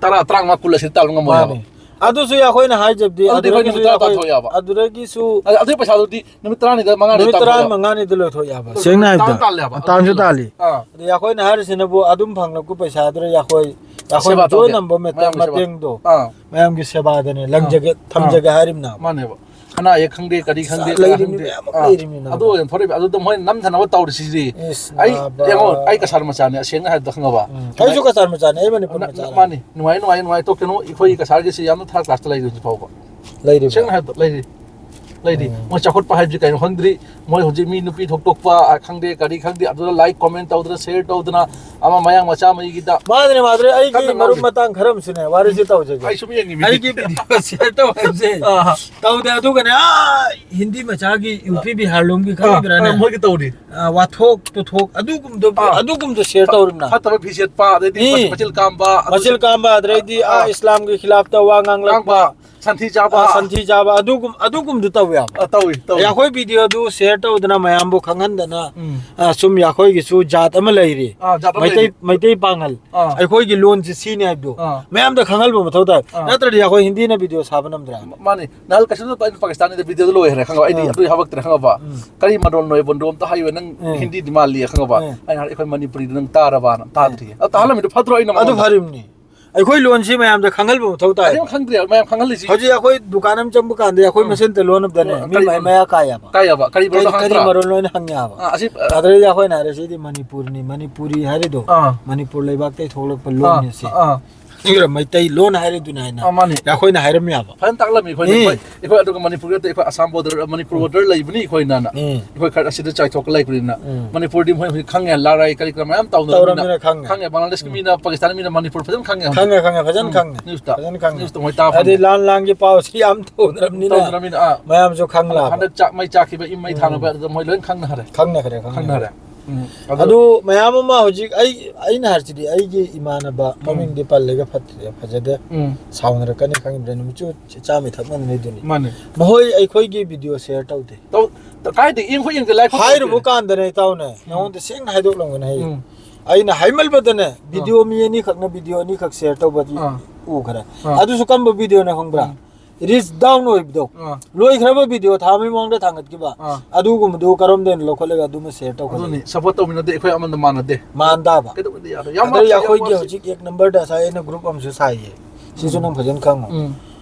ꯇꯔꯥ, ꯇꯔꯥꯃꯉꯥ, ꯀꯨꯟ ꯑꯁꯤꯗꯤ ꯇꯥꯜꯕ ꯉꯝꯃꯣꯏ ꯍꯥꯏꯕ꯫ ꯃꯥꯅꯤ꯫ ꯑꯗꯨꯁꯨ ꯑꯩꯈꯣꯏꯅ ꯍꯥꯏꯖꯕꯗꯤ ꯑꯗꯨꯗꯤ ꯑꯩꯈꯣꯏ ꯑꯗꯨꯗꯒꯤꯁꯨ ꯅꯨꯃꯤꯠ ꯇꯔꯥ ꯑꯩꯈꯣꯏ ꯇꯥꯟꯊꯣꯛ ꯌꯥꯕ꯫ ꯑꯗꯨꯗꯒꯤꯁꯨ ꯑꯗ-, ꯑꯗꯨꯒꯤ ꯄꯩꯁꯥꯗꯨꯗꯤ ꯅꯨꯃꯤꯠ ꯇꯔꯥꯅꯤꯗ, ꯃꯉꯥꯅꯤꯗ ꯅꯨꯃꯤꯠ ꯇꯥꯟꯊꯣꯛ ꯌꯥꯕ꯫ ꯇꯔꯥꯃꯉꯥꯅꯤꯗ ꯂꯣꯏꯊꯣꯛ ꯌꯥꯕ꯫ ꯁꯦꯡꯅ ꯍꯥꯏꯕꯗ ꯇꯥꯟ ꯇꯥꯜꯂꯦ ꯍꯥꯏꯕ꯫ ꯇꯥꯟꯁꯨ ꯇꯥꯜꯂꯤ꯫ ꯑꯥ꯫ ꯑꯗ ꯑꯩꯈꯣꯏꯅ ꯍꯥꯏꯔꯤꯁꯤꯅꯕꯨ ꯑꯗꯨꯝ ꯐꯪꯂꯛꯄ ꯄꯩꯁꯥꯗꯨꯅ ꯑꯩꯈꯣꯏ, ꯑꯩꯈꯣꯏꯅ ꯁꯦꯕꯥ ꯇꯧꯒꯦ꯫ ꯖꯣꯏꯟ ꯅꯝꯕ ꯃꯇꯦꯡ, ꯃꯌꯥꯝꯒꯤ ꯁꯦꯕꯥ꯫ ꯃꯇꯦꯡꯗꯣ ꯑꯥ꯫ ꯃꯌꯥꯝꯒꯤ ꯁꯦꯕꯥꯗꯅꯦ ꯂꯪꯖꯒꯦ, ꯊꯝꯖꯒꯦ ꯍꯥꯏꯔꯤꯕꯅꯦꯕ꯫ ꯃꯥꯅꯦꯕ꯫ ꯑꯅꯥ ꯑꯌꯦꯛ ꯈꯪꯗꯦ, ꯀꯔꯤ ꯈꯪꯗꯦ, ꯂꯩꯔꯤꯕꯅꯤ, ꯈꯪꯗꯦ꯫ ꯃꯌꯥꯝ ꯑꯃ ꯑꯥ꯫ ꯂꯩꯔꯤꯕꯅꯤ ꯅꯪ꯫ ꯑꯗꯨ ꯑꯣꯏꯅ ꯊꯣꯛꯂꯛꯏꯕ, ꯑꯗꯨꯗ ꯃꯣꯏ ꯅꯝꯊꯅꯕ ꯇꯧꯔꯤꯁꯤꯗꯤ꯫ ꯏꯁ, ꯑꯩ, ꯅꯥꯕ꯫ ꯌꯦꯡꯉꯣ, ꯑꯩ ꯀꯁꯥꯔ ꯃꯆꯥꯅꯦ, ꯑꯁꯦꯡꯅ ꯍꯥꯏꯕꯗ ꯈꯪꯉꯕ? ꯎꯝ꯫ ꯑꯩꯁꯨ ꯀꯁꯥꯔ ꯃꯆꯥꯅꯦ, ꯑꯩ ꯃꯅꯤꯄꯨꯔ ꯅ-, ꯃꯆꯥꯅꯦ꯫ ꯃꯥꯅꯤ, ꯅꯨꯡꯉꯥꯏ, ꯅꯨꯡꯉꯥꯏ, ꯅꯨꯡꯉꯥꯏ, ꯇꯣꯛꯀꯅꯨ, ꯑꯩꯈꯣꯏꯒꯤ ꯀꯁꯥꯔꯒꯤꯁꯤ ꯌꯥꯝꯅ third classꯇ ꯂꯩꯔꯤ ꯍꯧꯖꯤꯛ ꯐꯥꯎꯕ꯫ ꯂꯩꯔꯤꯕ꯭ꯔꯥ? ꯁꯦꯡꯅ ꯍꯥꯏꯕꯗ ꯂꯩꯔꯤ꯫ ꯂꯩꯔꯤ꯫ ꯎꯝ꯫ ꯃꯣꯏ ꯆꯥꯎꯈꯠꯄ ꯍꯥꯏꯕꯁꯤ ꯀꯩꯅꯣ ꯈꯪꯗ꯭ꯔꯤ, ꯃꯣꯏ ꯍꯧꯖꯤꯛ ꯃꯤ ꯅꯨꯄꯤ ꯊꯣꯛꯇꯣꯛꯄ, ꯑ, ꯈꯪꯗꯦ, ꯀꯔꯤ ꯈꯪꯗꯦ, ꯑꯗꯨꯗ like, comment ꯇꯧꯗꯅ, share ꯇꯧꯗꯅ, ꯑꯃ ꯃꯌꯥꯡ ꯃꯆꯥ ꯃꯩꯒꯤꯗ꯫ ꯃꯥꯗꯅꯦ, ꯃꯥꯗꯅꯦ, ꯑꯩꯒꯤ ꯀꯟꯅ ꯃꯔꯨꯞ ꯉꯥꯡꯉꯤ꯫ ꯃꯇꯥꯡ ꯈꯔ ꯑꯃꯁꯨꯅꯦ, ꯋꯥꯔꯤꯁꯤ ꯇꯧꯖꯒꯦ꯫ ꯑꯩ ꯁꯨꯝ ꯌꯦꯡꯉꯤꯃꯤ꯫ ꯑꯩꯒꯤ video share ꯇꯧ ꯍꯥꯏꯕꯁꯦ꯫ ꯑꯥ꯫ ꯇꯧꯗꯦ, ꯑꯗꯨꯒꯅꯦ, ꯑꯥ, ꯍꯤꯟꯗꯤ ꯃꯆꯥꯒꯤ ꯌꯨ ꯄꯤ ꯕꯤꯍꯥꯔ ꯂꯣꯝꯒꯤ ꯈꯪꯕ꯭ꯔꯥꯅꯦ? ꯑꯥ, ꯃꯣꯏꯒꯤ ꯇꯧꯔꯤ꯫ ꯑꯥ, ꯋꯥꯊꯣꯛ, ꯄꯨꯊꯣꯛ, ꯑꯗꯨꯒꯨꯝꯗꯣ, ꯑꯥ꯫ ꯑꯗꯨꯒꯨꯝꯗꯣ share ꯇꯧꯔꯤꯕꯅ꯫ ꯐꯠꯇꯕ ꯐꯤꯖꯦꯠꯄ, ꯑꯗꯩꯗꯤ ꯃꯤ꯫ ꯃꯆꯤꯜ ꯀꯥꯝꯕ, ꯑꯗꯨ-, ꯃꯆꯤꯜ ꯀꯥꯝꯕ, ꯑꯗꯩꯗꯤ, ꯑꯥ, ꯑꯥ꯫ ꯏꯁꯂꯥꯝꯒꯤ ꯈꯤꯂꯥꯞꯇ ꯋꯥ ꯉꯥꯡꯂꯛꯄ꯫ ꯉꯥꯡꯕ, ꯁꯟꯊꯤ ꯆꯥꯕ꯫ ꯑꯥ, ꯁꯟꯊꯤ ꯆꯥꯕ, ꯑꯗꯨꯒꯨꯝ-, ꯑꯗꯨꯒꯨꯝꯗꯨ ꯇꯧꯋꯦ ꯍꯥꯏꯕ꯫ ꯑꯥ, ꯇꯧꯏ, ꯇꯧꯏ꯫ ꯑꯩꯈꯣꯏ videoꯗꯨ share ꯇꯧꯗꯅ ꯃꯌꯥꯝꯕꯨ ꯈꯪꯍꯟꯗꯅ, ꯎꯝ꯫ ꯑꯥ, ꯁꯨꯝ ꯑꯩꯈꯣꯏꯒꯤꯁꯨ ꯖꯥꯠ ꯑꯃ ꯂꯩꯔꯤ꯫ ꯑꯥ, ꯖꯥꯠ ꯑꯃ ꯃꯩꯇꯩ, ꯂꯩꯔꯤ꯫ ꯃꯩꯇꯩ ꯄꯥꯉꯜ꯫ ꯑꯥ꯫ ꯑꯩꯈꯣꯏꯒꯤ ꯂꯣꯟꯁꯤ ꯁꯤꯅꯤ ꯍꯥꯏꯕꯗꯨ ꯑꯥ꯫ ꯃꯌꯥꯝꯗ ꯈꯪꯍꯟꯕ ꯃꯊꯧ ꯇꯥꯏ꯫ ꯑꯥ꯫ ꯅꯠꯇ꯭ꯔꯗꯤ ꯑꯩꯈꯣꯏ ꯍꯤꯟꯗꯤꯅ video ꯁꯥꯕ ꯉꯝꯗ꯭ꯔꯥ? ꯃ-, ꯃꯥꯅꯤ꯫ ꯅꯍꯥꯟ ꯀꯩꯁꯨ ꯅꯠꯇꯕ ꯑꯩꯅ ꯄꯥꯀꯤꯁꯇꯥꯅꯤꯗ videoꯗ ꯂꯣꯏꯈ꯭ꯔꯦ, ꯈꯪꯉꯕ? ꯑꯩꯗꯤ ꯑꯥ꯫ ꯑꯗꯨ ꯍꯥꯄꯛꯇ꯭ꯔꯦ, ꯈꯪꯉꯕ? ꯎꯝ꯫ ꯀꯔꯤ ꯃꯔꯣꯜꯅꯣ ꯕꯟꯗꯣ ꯑꯝꯇ ꯍꯥꯏꯌꯨ, ꯅꯪ ꯑꯥ꯫ ꯍꯤꯟꯗꯤꯗꯤ ꯃꯥꯜꯂꯤ, ꯈꯪꯉꯕ? ꯑꯥ꯫ ꯑꯩꯅ ꯍꯥꯏ, "ꯑꯩꯈꯣꯏ ꯃꯅꯤꯄꯨꯔꯤꯗ ꯅꯪ ꯇꯥꯔꯕꯅ?" ꯇꯥꯗ꯭ꯔꯤꯌꯦ꯫ ꯑꯗꯨ ꯇꯥꯍꯜꯂꯝꯃꯤꯗꯣ ꯐꯠꯇ꯭ꯔꯣ ꯑꯩꯅ ꯑꯗꯨ ꯃꯉꯣꯟꯗ? ꯐꯔꯤꯕꯅꯤ꯫ ꯑꯩꯈꯣꯏ ꯂꯣꯟꯁꯤ ꯃꯌꯥꯝꯗ ꯈꯪꯍꯟꯕ ꯃꯊꯧ ꯇꯥꯏ꯫ ꯑꯗꯨ ꯈꯪꯗ꯭ꯔꯦ, ꯃꯌꯥꯝ ꯈꯪꯍꯜꯂꯤꯁꯤ꯫ ꯍꯧꯖꯤꯛ ꯑꯩꯈꯣꯏ ꯗꯨꯀꯥꯟ ꯑꯃ ꯆꯪꯕ ꯀꯥꯟꯗ ꯑꯩꯈꯣꯏ ꯎꯝ꯫ ꯃꯁꯦꯟꯇ ꯂꯣꯟ ꯑꯝꯗꯅꯦ, ꯑꯣ, ꯃꯤ ꯀꯔꯤ ꯃꯌꯥꯝ ꯂꯣꯟ? ꯃꯌꯥ ꯀꯥꯏꯌꯦꯕ꯫ ꯀꯥꯏꯌꯦꯕ? ꯀꯔꯤ ꯀꯔꯤ, ꯂꯣꯟꯅꯣ ꯀꯔꯤ ꯈꯪꯗ꯭ꯔꯥ? ꯃꯔꯣꯟ ꯂꯣꯏꯅ ꯍꯪꯉꯦꯕ꯫ ꯑꯥ, ꯑꯁꯤ, ꯑ, ꯑꯗꯨꯗꯩꯗꯤ ꯑꯩꯈꯣꯏꯅ ꯍꯥꯏꯔꯦ, "ꯁꯤꯗꯤ ꯃꯅꯤꯄꯨꯔꯅꯤ, ꯃꯅꯤꯄꯨꯔꯤ ꯍꯥꯏꯔꯤꯗꯣ ꯑꯥ꯫ ꯃꯅꯤꯄꯨꯔ ꯂꯩꯕꯥꯛꯇꯩ ꯊꯣꯛꯂꯛꯄ ꯑꯥ, ꯂꯣꯟꯅꯤ ꯁꯤ"꯫ ꯑꯥ꯫ ꯅꯪꯒꯤꯔ ꯃꯩꯇꯩ ꯂꯣꯟ ꯍꯥꯏꯔꯦ ꯑꯗꯨꯅ ꯍꯥꯏꯅ꯫ ꯑꯥ, ꯃꯥꯅꯤ꯫ ꯑꯩꯈꯣꯏꯅ ꯍꯥꯏꯔꯝꯃꯦꯕ꯫ ꯐꯖꯅ ꯇꯥꯛꯂꯝꯃꯤ ꯑꯩꯈꯣꯏꯅ꯫ ꯎꯝ꯫ ꯑꯩꯈꯣꯏ, ꯑꯩꯈꯣꯏ ꯑꯗꯨꯒ ꯃꯅꯤꯄꯨꯔꯒꯤ ꯅꯠꯇꯦ, ꯑꯩꯈꯣꯏ ꯑꯁꯥꯝ ꯕꯣꯔꯗꯔ, ꯃꯅꯤꯄꯨꯔ ꯕꯣꯔꯗꯔ ꯂꯩꯕꯅꯤ ꯑꯩꯈꯣꯏꯅꯅ꯫ ꯎꯝ꯫ ꯑꯩꯈꯣꯏ ꯈꯔ ꯑꯁꯤꯗ ꯆꯥꯏꯊꯣꯛꯀ ꯂꯩꯕꯅꯤꯅ꯫ ꯎꯝ꯫ ꯃꯅꯤꯄꯨꯔꯗꯤ ꯃꯣꯏ ꯍꯧꯖꯤꯛ ꯈꯪꯉꯦ, ꯂꯥꯔꯥꯏ ꯀꯔꯤ ꯀꯔꯥ ꯃꯌꯥꯝ ꯇꯧꯅꯕꯅꯤꯅ꯫ ꯇꯧꯔꯕꯅꯤꯅ ꯈꯪꯉꯦ꯫ ꯈꯪꯉꯦ, ꯕꯪꯒ꯭ꯂꯥꯗꯦꯁꯀꯤ ꯎꯝ꯫ ꯃꯤꯅ, ꯄꯥꯀꯤꯁꯇꯥꯟꯒꯤ ꯃꯤꯅ ꯃꯅꯤꯄꯨꯔ ꯐꯖꯅ ꯈꯪꯉꯦ ꯍꯧꯖꯤꯛ꯫ ꯈꯪꯉꯦ, ꯈꯪꯉꯦ, ꯐꯖꯅ ꯎꯝ꯫ ꯈꯪꯉꯦ꯫ ꯅ꯭ꯌꯨꯁꯇ꯫ ꯐꯖꯅ ꯈꯪꯉꯦ꯫ ꯅ꯭ꯌꯨꯁꯇ ꯃꯣꯏ ꯇꯥꯕ ꯍꯥꯏꯗꯤ ꯐꯪꯉꯦ꯫ ꯂꯥꯟ ꯂꯥꯟꯒꯤ ꯄꯥꯎꯁꯤ ꯌꯥꯝ ꯇꯧꯅꯔꯕꯅꯤꯅ꯫ ꯇꯧꯅꯔꯕꯅꯤꯅ, ꯑꯥ꯫ ꯃꯌꯥꯝꯁꯨ ꯈꯪꯂꯛꯑꯕ꯫ ꯍꯟꯗꯛ ꯆꯥꯛ, ꯃꯩ ꯆꯥꯛꯈꯤꯕ, ꯏꯃꯩ ꯎꯝ꯫ ꯊꯥꯅꯕ ꯑꯗꯨꯗ ꯃꯣꯏ ꯂꯣꯏ ꯈꯪꯅꯈ꯭ꯔꯦ꯫ ꯈꯪꯅꯈ꯭ꯔꯦ, ꯈꯪꯅꯈ꯭ꯔꯦ꯫ ꯈꯪꯅꯈ꯭ꯔꯦ꯫ ꯎꯝ꯫ ꯑꯗꯨ ꯑꯗꯨ ꯃꯌꯥꯝ ꯑꯃ ꯍꯧꯖꯤꯛ ꯑꯩ, ꯑꯩꯅ ꯍꯥꯏꯔꯤꯁꯤꯗꯤ ꯑꯩꯒꯤ ꯏꯃꯥꯟꯅꯕ ꯎꯝ꯫ ꯃꯃꯤꯡꯗꯤ ꯄꯜꯂꯒ ꯐꯠꯇ꯭ꯔꯦ, ꯐꯖꯗꯦ꯫ ꯎꯝ꯫ ꯁꯥꯎꯅꯔꯛꯀꯅꯤ ꯈꯪꯉꯤꯕ꯭ꯔꯥ? ꯅꯨꯃꯤꯠꯁꯨ ꯆꯥꯝꯃꯩ ꯊꯛꯅꯕꯅꯤꯗꯨꯅꯤ꯫ ꯃꯥꯅꯦ꯫ ꯃꯈꯣꯏ ꯑꯩꯈꯣꯏꯒꯤ ꯚꯤꯗꯤꯑꯣ ꯁꯤꯌꯔ ꯇꯧꯗꯦ꯫ ꯇꯧ-, ꯀꯥꯏꯗꯦ, ꯌꯦꯡꯈꯣ ꯌꯦꯡꯗꯦ, ꯂꯥꯏꯛ ꯈꯣ ꯍꯥꯏꯔꯨꯕ ꯇꯧꯗꯦ꯫ ꯀꯥꯟꯗꯅꯦ, ꯏꯇꯥꯎꯅꯦ, ꯎꯝ꯫ ꯅꯉꯣꯟꯗ ꯁꯦꯡꯅ ꯍꯥꯏꯗꯣꯛꯂꯝꯒꯅꯤ ꯍꯌꯦꯡ꯫ ꯎꯝ꯫ ꯑꯩꯅ ꯍꯥꯏꯃꯟꯕꯗꯅꯦ, ꯑꯥ꯫ ꯚꯤꯗꯤꯑꯣ ꯃꯤ ꯑꯅꯤꯈꯛꯅ ꯚꯤꯗꯤꯑꯣ ꯑꯅꯤꯈꯛ ꯁꯤꯌꯔ ꯇꯧꯕꯗꯤ ꯑꯥ꯫ ꯎꯈ꯭ꯔꯦ꯫ ꯑꯥ꯫ ꯑꯗꯨꯁꯨ ꯀꯝꯕ ꯚꯤꯗꯤꯑꯣꯅ ꯈꯪꯕ꯭ꯔꯥ? ꯎꯝ꯫ ꯔꯤꯆ ꯗꯥꯎꯟ ꯑꯣꯏꯕꯗꯣ꯫ ꯑꯥ꯫ ꯂꯣꯏꯈ꯭ꯔꯕ ꯚꯤꯗꯤꯑꯣ ꯊꯥ ꯑꯃꯒꯤ ꯃꯃꯥꯡꯗ ꯊꯥꯡꯒꯠꯈꯤꯕ꯫ ꯑꯥ꯫ ꯑꯗꯨꯒꯨꯝꯕꯗꯨ ꯀꯔꯣꯝꯗꯩꯅ ꯂꯧꯈꯠꯂꯒ ꯑꯗꯨꯃ ꯁꯤꯌꯔ ꯇꯧꯈꯠꯂꯛꯏ? ꯑꯗꯨꯅꯤ, ꯁꯞꯄꯣꯔꯠ ꯇꯧꯃꯤꯟꯅꯗꯦ, ꯑꯩꯈꯣꯏ ꯑꯃꯗ ꯃꯥꯟꯅꯗꯦ꯫ ꯃꯥꯟꯗꯕ꯫ ꯀꯩꯗꯧꯕꯗꯤ ꯌꯥꯔꯣꯏ? ꯌꯥꯝ ꯑꯗꯩ ꯃꯥꯟꯅꯗꯦ, ꯌꯥꯝ ꯑꯩꯈꯣꯏꯒꯤ ꯃꯥꯟꯅꯗꯦ꯫ ꯍꯧꯖꯤꯛ ꯑꯦꯛ ꯅꯝꯕꯔꯗ ꯉꯁꯥꯏ ꯑꯩꯅ ꯒ꯭ꯔꯨꯞ ꯑꯃꯁꯨ ꯁꯥꯏꯌꯦ꯫ ꯁꯤꯁꯨ ꯎꯝ꯫ ꯅꯪ ꯐꯖꯅ ꯈꯪꯉꯣ꯫ ꯎꯝ꯫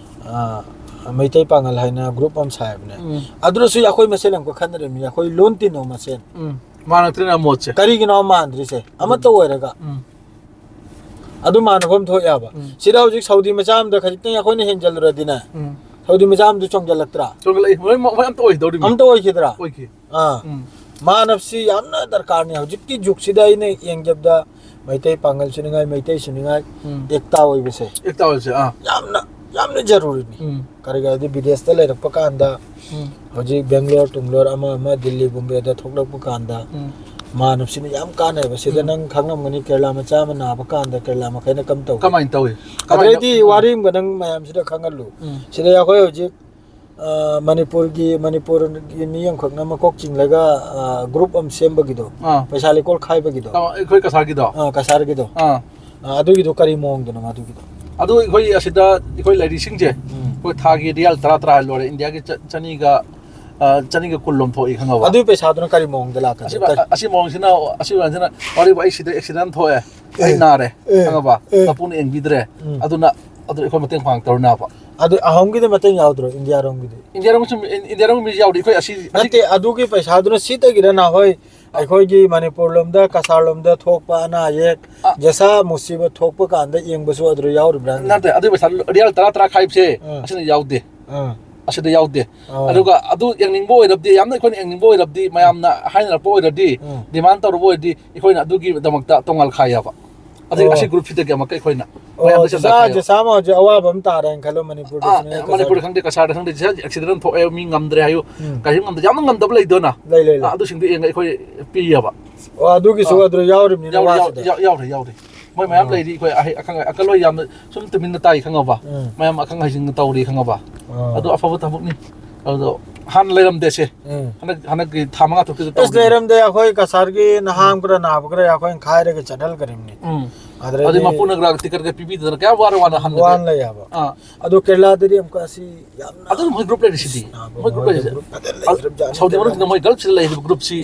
ꯑꯥ, ꯃꯩꯇꯩ ꯄꯥꯉꯜ ꯍꯥꯏꯅ ꯒ꯭ꯔꯨꯞ ꯑꯃ ꯁꯥꯏꯕꯅꯦ꯫ ꯎꯝ꯫ ꯑꯗꯨꯗꯁꯨ ꯑꯩꯈꯣꯏ ꯃꯁꯦꯟ ꯑꯃꯨꯛꯀ ꯈꯟꯅꯔꯝꯃꯤꯅꯦ, ꯑꯩꯈꯣꯏ ꯂꯣꯟ ꯇꯤꯟꯅꯕ ꯃꯁꯦꯟ꯫ ꯎꯝ꯫ ꯃꯥꯟꯅꯛꯇ꯭ꯔꯦꯅ ꯃꯣꯠꯁꯦ꯫ ꯀꯔꯤꯒꯤꯅꯣ ꯃꯥꯟꯗ꯭ꯔꯤꯁꯦ? ꯑꯃꯠꯇ ꯎꯝ꯫ ꯑꯣꯏꯔꯒ꯫ ꯎꯝ꯫ ꯑꯗꯨ ꯃꯥꯟꯅꯐꯝ ꯊꯣꯛꯑꯦꯕ꯫ ꯎꯝ꯫ ꯁꯤꯗ ꯍꯧꯖꯤꯛ ꯁꯥꯎꯗꯤ ꯃꯆꯥ ꯑꯃꯗ ꯈꯖꯤꯛꯇꯪ ꯑꯩꯈꯣꯏꯅ ꯍꯦꯟꯖꯜꯂꯨꯔꯗꯤꯅꯦ, ꯎꯝ꯫ ꯁꯥꯎꯗꯤ ꯃꯆꯥ ꯑꯃꯗ ꯆꯣꯡꯖꯜꯂꯛꯇ꯭ꯔꯥ? ꯆꯣꯡꯈꯠꯂꯛꯏ꯫ ꯃꯣꯏ, ꯃꯣꯏ ꯑꯝꯇ ꯑꯣꯏꯗꯧꯔꯤꯕꯅꯤ꯫ ꯑꯝꯇ ꯑꯣꯏꯈꯤꯗ꯭ꯔꯥ? ꯑꯣꯏꯈꯤ꯫ ꯑꯥ꯫ ꯎꯝ꯫ ꯃꯥꯅꯞꯁꯤ ꯌꯥꯝꯅ ꯗꯔꯀꯥꯔꯅꯤ꯫ ꯍꯧꯖꯤꯛꯀꯤ ꯖꯨꯒꯁꯤꯗ ꯑꯩꯅ ꯌꯦꯡꯖꯕꯗ ꯃꯩꯇꯩ ꯄꯥꯉꯜ ꯁꯨꯅꯤꯡꯉꯥꯏ, ꯃꯩꯇꯩ ꯁꯨꯅꯤꯡꯉꯥꯏ, ꯎꯝ꯫ ꯑꯦꯛꯇꯥ ꯑꯣꯏꯕꯁꯦ ꯑꯦꯛꯇꯥ ꯑꯣꯏꯕꯁꯦ, ꯑꯥ꯫ ꯌꯥꯝꯅ, ꯌꯥꯝꯅ ꯖꯔꯨꯔꯤꯅꯤ꯫ ꯎꯝ꯫ ꯀꯔꯤꯒꯤ ꯍꯥꯏꯗꯤ ꯕꯤꯗꯦꯁꯇ ꯂꯩꯔꯛꯄ ꯀꯥꯟꯗ, ꯎꯝ꯫ ꯍꯧꯖꯤꯛ ꯕꯦꯡꯒ꯭ꯂꯣꯔ ꯇꯨꯡꯂꯣꯔ ꯑꯃ ꯑꯃ ꯗꯤꯜꯂꯤ ꯕꯣꯝꯕꯦꯗ ꯊꯣꯛꯂꯛꯄ ꯀꯥꯟꯗ, ꯎꯝ꯫ ꯃꯥꯅꯞꯁꯤꯅ ꯌꯥꯝ ꯀꯥꯟꯅꯩꯕ꯫ ꯁꯤꯗ ꯎꯝ꯫ ꯅꯪ ꯈꯪꯂꯝꯒꯅꯤ, ꯀꯦꯔꯂꯥ ꯃꯆꯥ ꯑꯃ ꯅꯥꯕ ꯀꯥꯟꯗ ꯀꯦꯔꯂꯥ ꯃꯈꯩꯅ ꯀꯝ ꯇꯧꯏ? ꯀꯃꯥꯏꯅ ꯇꯧꯏ? ꯀꯃꯥꯏꯅ ꯑꯗꯩꯗꯤ ꯇꯧ-, ꯎꯝ꯫ ꯋꯥꯔꯤ ꯑꯃꯒ ꯅꯪ ꯃꯌꯥꯝꯁꯤꯗ ꯈꯪꯍꯜꯂꯨ꯫ ꯎꯝ꯫ ꯁꯤꯗ ꯑꯩꯈꯣꯏ ꯍꯧꯖꯤꯛ ꯑ, ꯃꯅꯤꯄꯨꯔꯒꯤ, ꯃꯅꯤꯄꯨꯔꯒꯤ ꯃꯤ ꯑꯃꯈꯛꯅ ꯃꯀꯣꯛ ꯆꯤꯡꯂꯒ, ꯑ, ꯒ꯭ꯔꯨꯞ ꯑꯃ ꯁꯦꯝꯕꯒꯤꯗꯣ, ꯑꯥ꯫ ꯄꯩꯁꯥ ꯂꯩꯀꯣꯜ ꯈꯥꯏꯕꯒꯤꯗꯣ꯫ ꯑꯥ, ꯑꯩꯈꯣꯏ ꯀꯁꯥꯔꯒꯤꯗꯣ? ꯑꯥ, ꯀꯁꯥꯔꯒꯤꯗꯣ꯫ ꯑꯥ꯫ ꯑ, ꯑꯗꯨꯒꯤꯗꯣ ꯀꯔꯤ ꯃꯑꯣꯡꯗꯅꯣ ꯃꯗꯨꯒꯤꯗꯣ? ꯑꯗꯨ ꯑꯩꯈꯣꯏ ꯑꯁꯤꯗ ꯑꯩꯈꯣꯏ ꯂꯩꯔꯤꯁꯤꯡꯁꯦ, ꯎꯝ꯫ ꯑꯩꯈꯣꯏ ꯊꯥꯒꯤ ꯔꯤꯌꯥꯜ ꯇꯔꯥ ꯇꯔꯥ ꯂꯣꯏꯔꯦ, ꯏꯟꯗꯤꯌꯥꯒꯤ ꯆ-, ꯆꯅꯤꯒ, ꯑ, ꯆꯅꯤꯒ ꯀꯨꯟ ꯂꯣꯝ ꯊꯣꯛꯏ, ꯈꯪꯉꯕ? ꯑꯗꯨꯒꯤ ꯄꯩꯁꯥꯗꯨꯅ ꯀꯔꯤ ꯃꯑꯣꯡꯗ ꯂꯥꯛꯀꯅꯤ? ꯑꯁꯤ, ꯀꯔꯤ? ꯑꯁꯤ ꯃꯑꯣꯡꯁꯤꯅ, ꯑꯁꯤ ꯃꯑꯣꯡꯁꯤꯅ, ꯋꯥꯔꯤꯕꯨ ꯑꯩ ꯁꯤꯗ ꯑꯦꯛꯁꯤꯗꯦꯟ ꯊꯣꯛꯑꯦ, ꯑꯩ ꯑꯦ, ꯅꯥꯔꯦ, ꯑꯦ, ꯈꯪꯉꯕ? ꯑꯦ꯫ ꯃꯄꯨꯅ ꯌꯦꯡꯕꯤꯗ꯭ꯔꯦ꯫ ꯎꯝ꯫ ꯑꯗꯨꯅ, ꯑꯗꯨ ꯑꯩꯈꯣꯏ ꯃꯇꯦꯡ ꯄꯥꯡꯉꯛꯇꯧꯔꯤꯅꯦꯕ꯫ ꯑꯗꯨ ꯑꯍꯣꯝꯒꯤꯗꯤ ꯃꯇꯦꯡ ꯌꯥꯎꯗ꯭ꯔꯣ, ꯏꯟꯗꯤꯌꯥꯔꯣꯝꯒꯤꯗꯤ? ꯏꯟꯗꯤꯌꯥꯔꯣꯝꯒꯤꯁꯨ, ꯏꯟꯗꯤꯌꯥꯔꯣꯝꯒꯤ ꯃꯤꯁꯨ ꯌꯥꯎꯔꯤ꯫ ꯑꯩꯈꯣꯏ ꯑꯁꯤ, ꯑꯁꯤ ꯅꯠꯇꯦ, ꯑꯗꯨꯒꯤ ꯄꯩꯁꯥꯗꯨꯅ ꯁꯤꯗꯒꯤꯔ ꯅꯍꯣꯏ ꯑꯩꯈꯣꯏꯒꯤ ꯃꯅꯤꯄꯨꯔ ꯂꯣꯝꯗ, ꯀꯁꯥꯔ ꯂꯣꯝꯗ ꯊꯣꯛꯄ ꯑꯅꯥ ꯑꯌꯦꯛ, ꯑ꯫ ꯖꯦꯁꯥ ꯃꯨꯁꯤꯕꯠ ꯊꯣꯛꯄ ꯀꯥꯟꯗ ꯌꯦꯡꯕꯁꯨ ꯑꯗꯨꯗ ꯌꯥꯎꯔꯤꯕ꯭ꯔꯥ? ꯅꯠꯇꯦ, ꯑꯗꯨꯒꯤ ꯄꯩꯁꯥ ꯔꯤꯌꯥꯜ ꯇꯔꯥ, ꯇꯔꯥ ꯈꯥꯏꯕꯁꯦ, ꯑ꯫ ꯑꯁꯤꯅ ꯌꯥꯎꯗꯦ꯫ ꯑ꯫ ꯑꯁꯤꯗ ꯌꯥꯎꯗꯦ꯫ ꯑ꯫ ꯑꯗꯨꯒ ꯑꯗꯨ ꯌꯦꯡꯅꯤꯡꯕ ꯑꯣꯏꯔꯕꯗꯤ, ꯌꯥꯝꯅ ꯑꯩꯈꯣꯏꯅ ꯌꯦꯡꯅꯤꯡꯕ ꯑꯣꯏꯔꯕꯗꯤ, ꯃꯌꯥꯝꯅ ꯍꯥꯏꯅꯔꯛꯄ ꯑꯣꯏꯔꯗꯤ, ꯑ꯫ ꯗꯤꯃꯥꯟ ꯇꯧꯔꯕ ꯑꯣꯏꯔꯗꯤ, ꯑꯩꯈꯣꯏꯅ ꯑꯗꯨꯒꯤꯗꯃꯛꯇ ꯇꯣꯉꯥꯟ ꯈꯥꯏꯌꯦꯕ꯫ ꯑꯗꯒꯤ ꯑꯣ꯫ ꯑꯁꯤ ꯒ꯭ꯔꯨꯞꯁꯤꯗꯒꯤ ꯑꯃꯨꯛꯀ ꯑꯩꯈꯣꯏꯅ ꯑꯣ, ꯃꯌꯥꯝꯗ ꯖꯤꯁꯥ, ꯁꯦꯟꯗꯥ ꯈꯥꯏꯌꯦꯕ꯫ ꯖꯤꯁꯥ ꯑꯃ ꯍꯧꯖꯤꯛ ꯑꯋꯥꯕ ꯑꯃ ꯇꯥꯔꯦꯅ ꯈꯜꯂꯣ ꯃꯅꯤꯄꯨꯔꯗ ꯑꯥ, ꯁꯤꯅꯦ ꯃꯅꯤꯄꯨꯔꯗ ꯀꯁꯥꯔꯗ꯫ ꯈꯪꯗꯦ, ꯖꯤꯁꯥ ꯑꯦꯛꯁꯤꯗꯦꯟ ꯊꯣꯛꯑꯦ, ꯃꯤ ꯉꯝꯗ꯭ꯔꯦ ꯍꯥꯏꯌꯨ, ꯎꯝ꯫ ꯀꯔꯤꯁꯨ ꯉꯝꯗ꯭ꯔꯦ, ꯌꯥꯝꯅ ꯉꯝꯗꯕ ꯂꯩꯗꯅ꯫ ꯂꯩ, ꯂꯩ, ꯂꯩ꯫ ꯑꯥ, ꯑꯗꯨꯁꯤꯡꯗꯨ ꯌꯦꯡꯉꯒ ꯑꯩꯈꯣꯏ ꯄꯤꯌꯦꯕ꯫ ꯑꯣ, ꯑꯗꯨꯒꯤꯁꯨ ꯑꯥ꯫ ꯑꯗꯨꯗ ꯌꯥꯎꯔꯤꯕꯅꯤꯅ ꯌꯥꯎꯔꯤ, ꯌꯥꯎꯔꯤ, ꯋꯥꯁꯤꯗ꯫ ꯌꯥꯎ-, ꯌꯥꯎꯔꯤ, ꯌꯥꯎꯔꯤ꯫ ꯃꯣꯏ ꯃꯌꯥꯝ ꯑꯥ꯫ ꯂꯩꯔꯤ, ꯑꯩꯈꯣꯏ ꯑꯍꯩ-, ꯑꯈꯪ-, ꯑꯀꯜ ꯍꯣꯏ ꯌꯥꯝꯅ ꯁꯨꯝ ꯇꯨꯃꯤꯟꯅ ꯇꯥꯏ ꯈꯪꯉꯕ? ꯎꯝ꯫ ꯃꯌꯥꯝ ꯑꯈꯪ ꯑꯍꯩꯁꯤꯡꯅ ꯇꯧꯔꯤ ꯈꯪꯉꯕ? ꯑꯥ꯫ ꯑꯗꯨ ꯑꯐꯕ ꯊꯕꯛꯅꯤ꯫ ꯑꯗꯣ ꯍꯥꯟꯅ ꯂꯩꯔꯝꯗꯦꯁꯦ꯫ ꯎꯝ꯫ ꯍꯟꯗꯛ, ꯍꯟꯗꯛꯀꯤ ꯊꯥ ꯃꯉꯥ ꯇꯔꯨꯛꯁꯤꯗ ꯑꯁ, ꯇꯧꯔꯤ꯫ ꯂꯩꯔꯝꯗꯦ꯫ ꯑꯩꯈꯣꯏ ꯀꯁꯥꯔꯒꯤ ꯅꯍꯥ ꯎꯝ꯫ ꯑꯃ ꯈꯔ ꯅꯥꯕ ꯈꯔ ꯑꯩꯈꯣꯏꯅ ꯈꯥꯏꯔꯒ ꯆꯠꯍꯟꯈ꯭ꯔꯤꯕꯅꯤ꯫ ꯎꯝ꯫ ꯑꯗꯨꯗꯩꯗꯤ ꯑꯗꯨꯗꯤ ꯃꯄꯨꯅ ꯒ꯭ꯔꯥ-, ꯇꯤꯀꯠꯀ ꯄꯤꯕꯤꯗꯅ ꯀꯌꯥꯝ ꯋꯥꯔ ꯋꯥꯅ ꯍꯟꯕꯁꯦ꯫ ꯋꯥꯅ ꯂꯩ ꯍꯥꯏꯕ꯫ ꯑꯥ꯫ ꯑꯗꯨ ꯀꯦꯔꯂꯥꯗꯗꯤ ꯑꯃꯨꯛꯀ ꯑꯁꯤ ꯌꯥꯝꯅ ꯑꯗꯨ ꯃꯣꯏ ꯒ꯭ꯔꯨꯞ ꯂꯩꯔꯤꯁꯤꯗꯤ꯫ ꯅꯥꯕ ꯃꯣꯏ ꯒ꯭ꯔꯨꯞ ꯃꯣꯏꯗ ꯂꯩꯔꯤꯁꯤꯗꯤ꯫ ꯒ꯭ꯔꯨꯞ ꯐꯖꯅ ꯑ, ꯂꯩꯈ꯭ꯔꯕꯖꯥꯠꯅꯤ ꯁꯥꯎꯗꯤ ꯃꯅꯨꯡꯁꯤꯗ ꯀꯦꯔꯂꯥꯗ꯫ ꯃꯣꯏ ꯒꯜꯐꯁꯤꯗ ꯂꯩꯔꯤꯕ ꯒ꯭ꯔꯨꯞꯁꯤ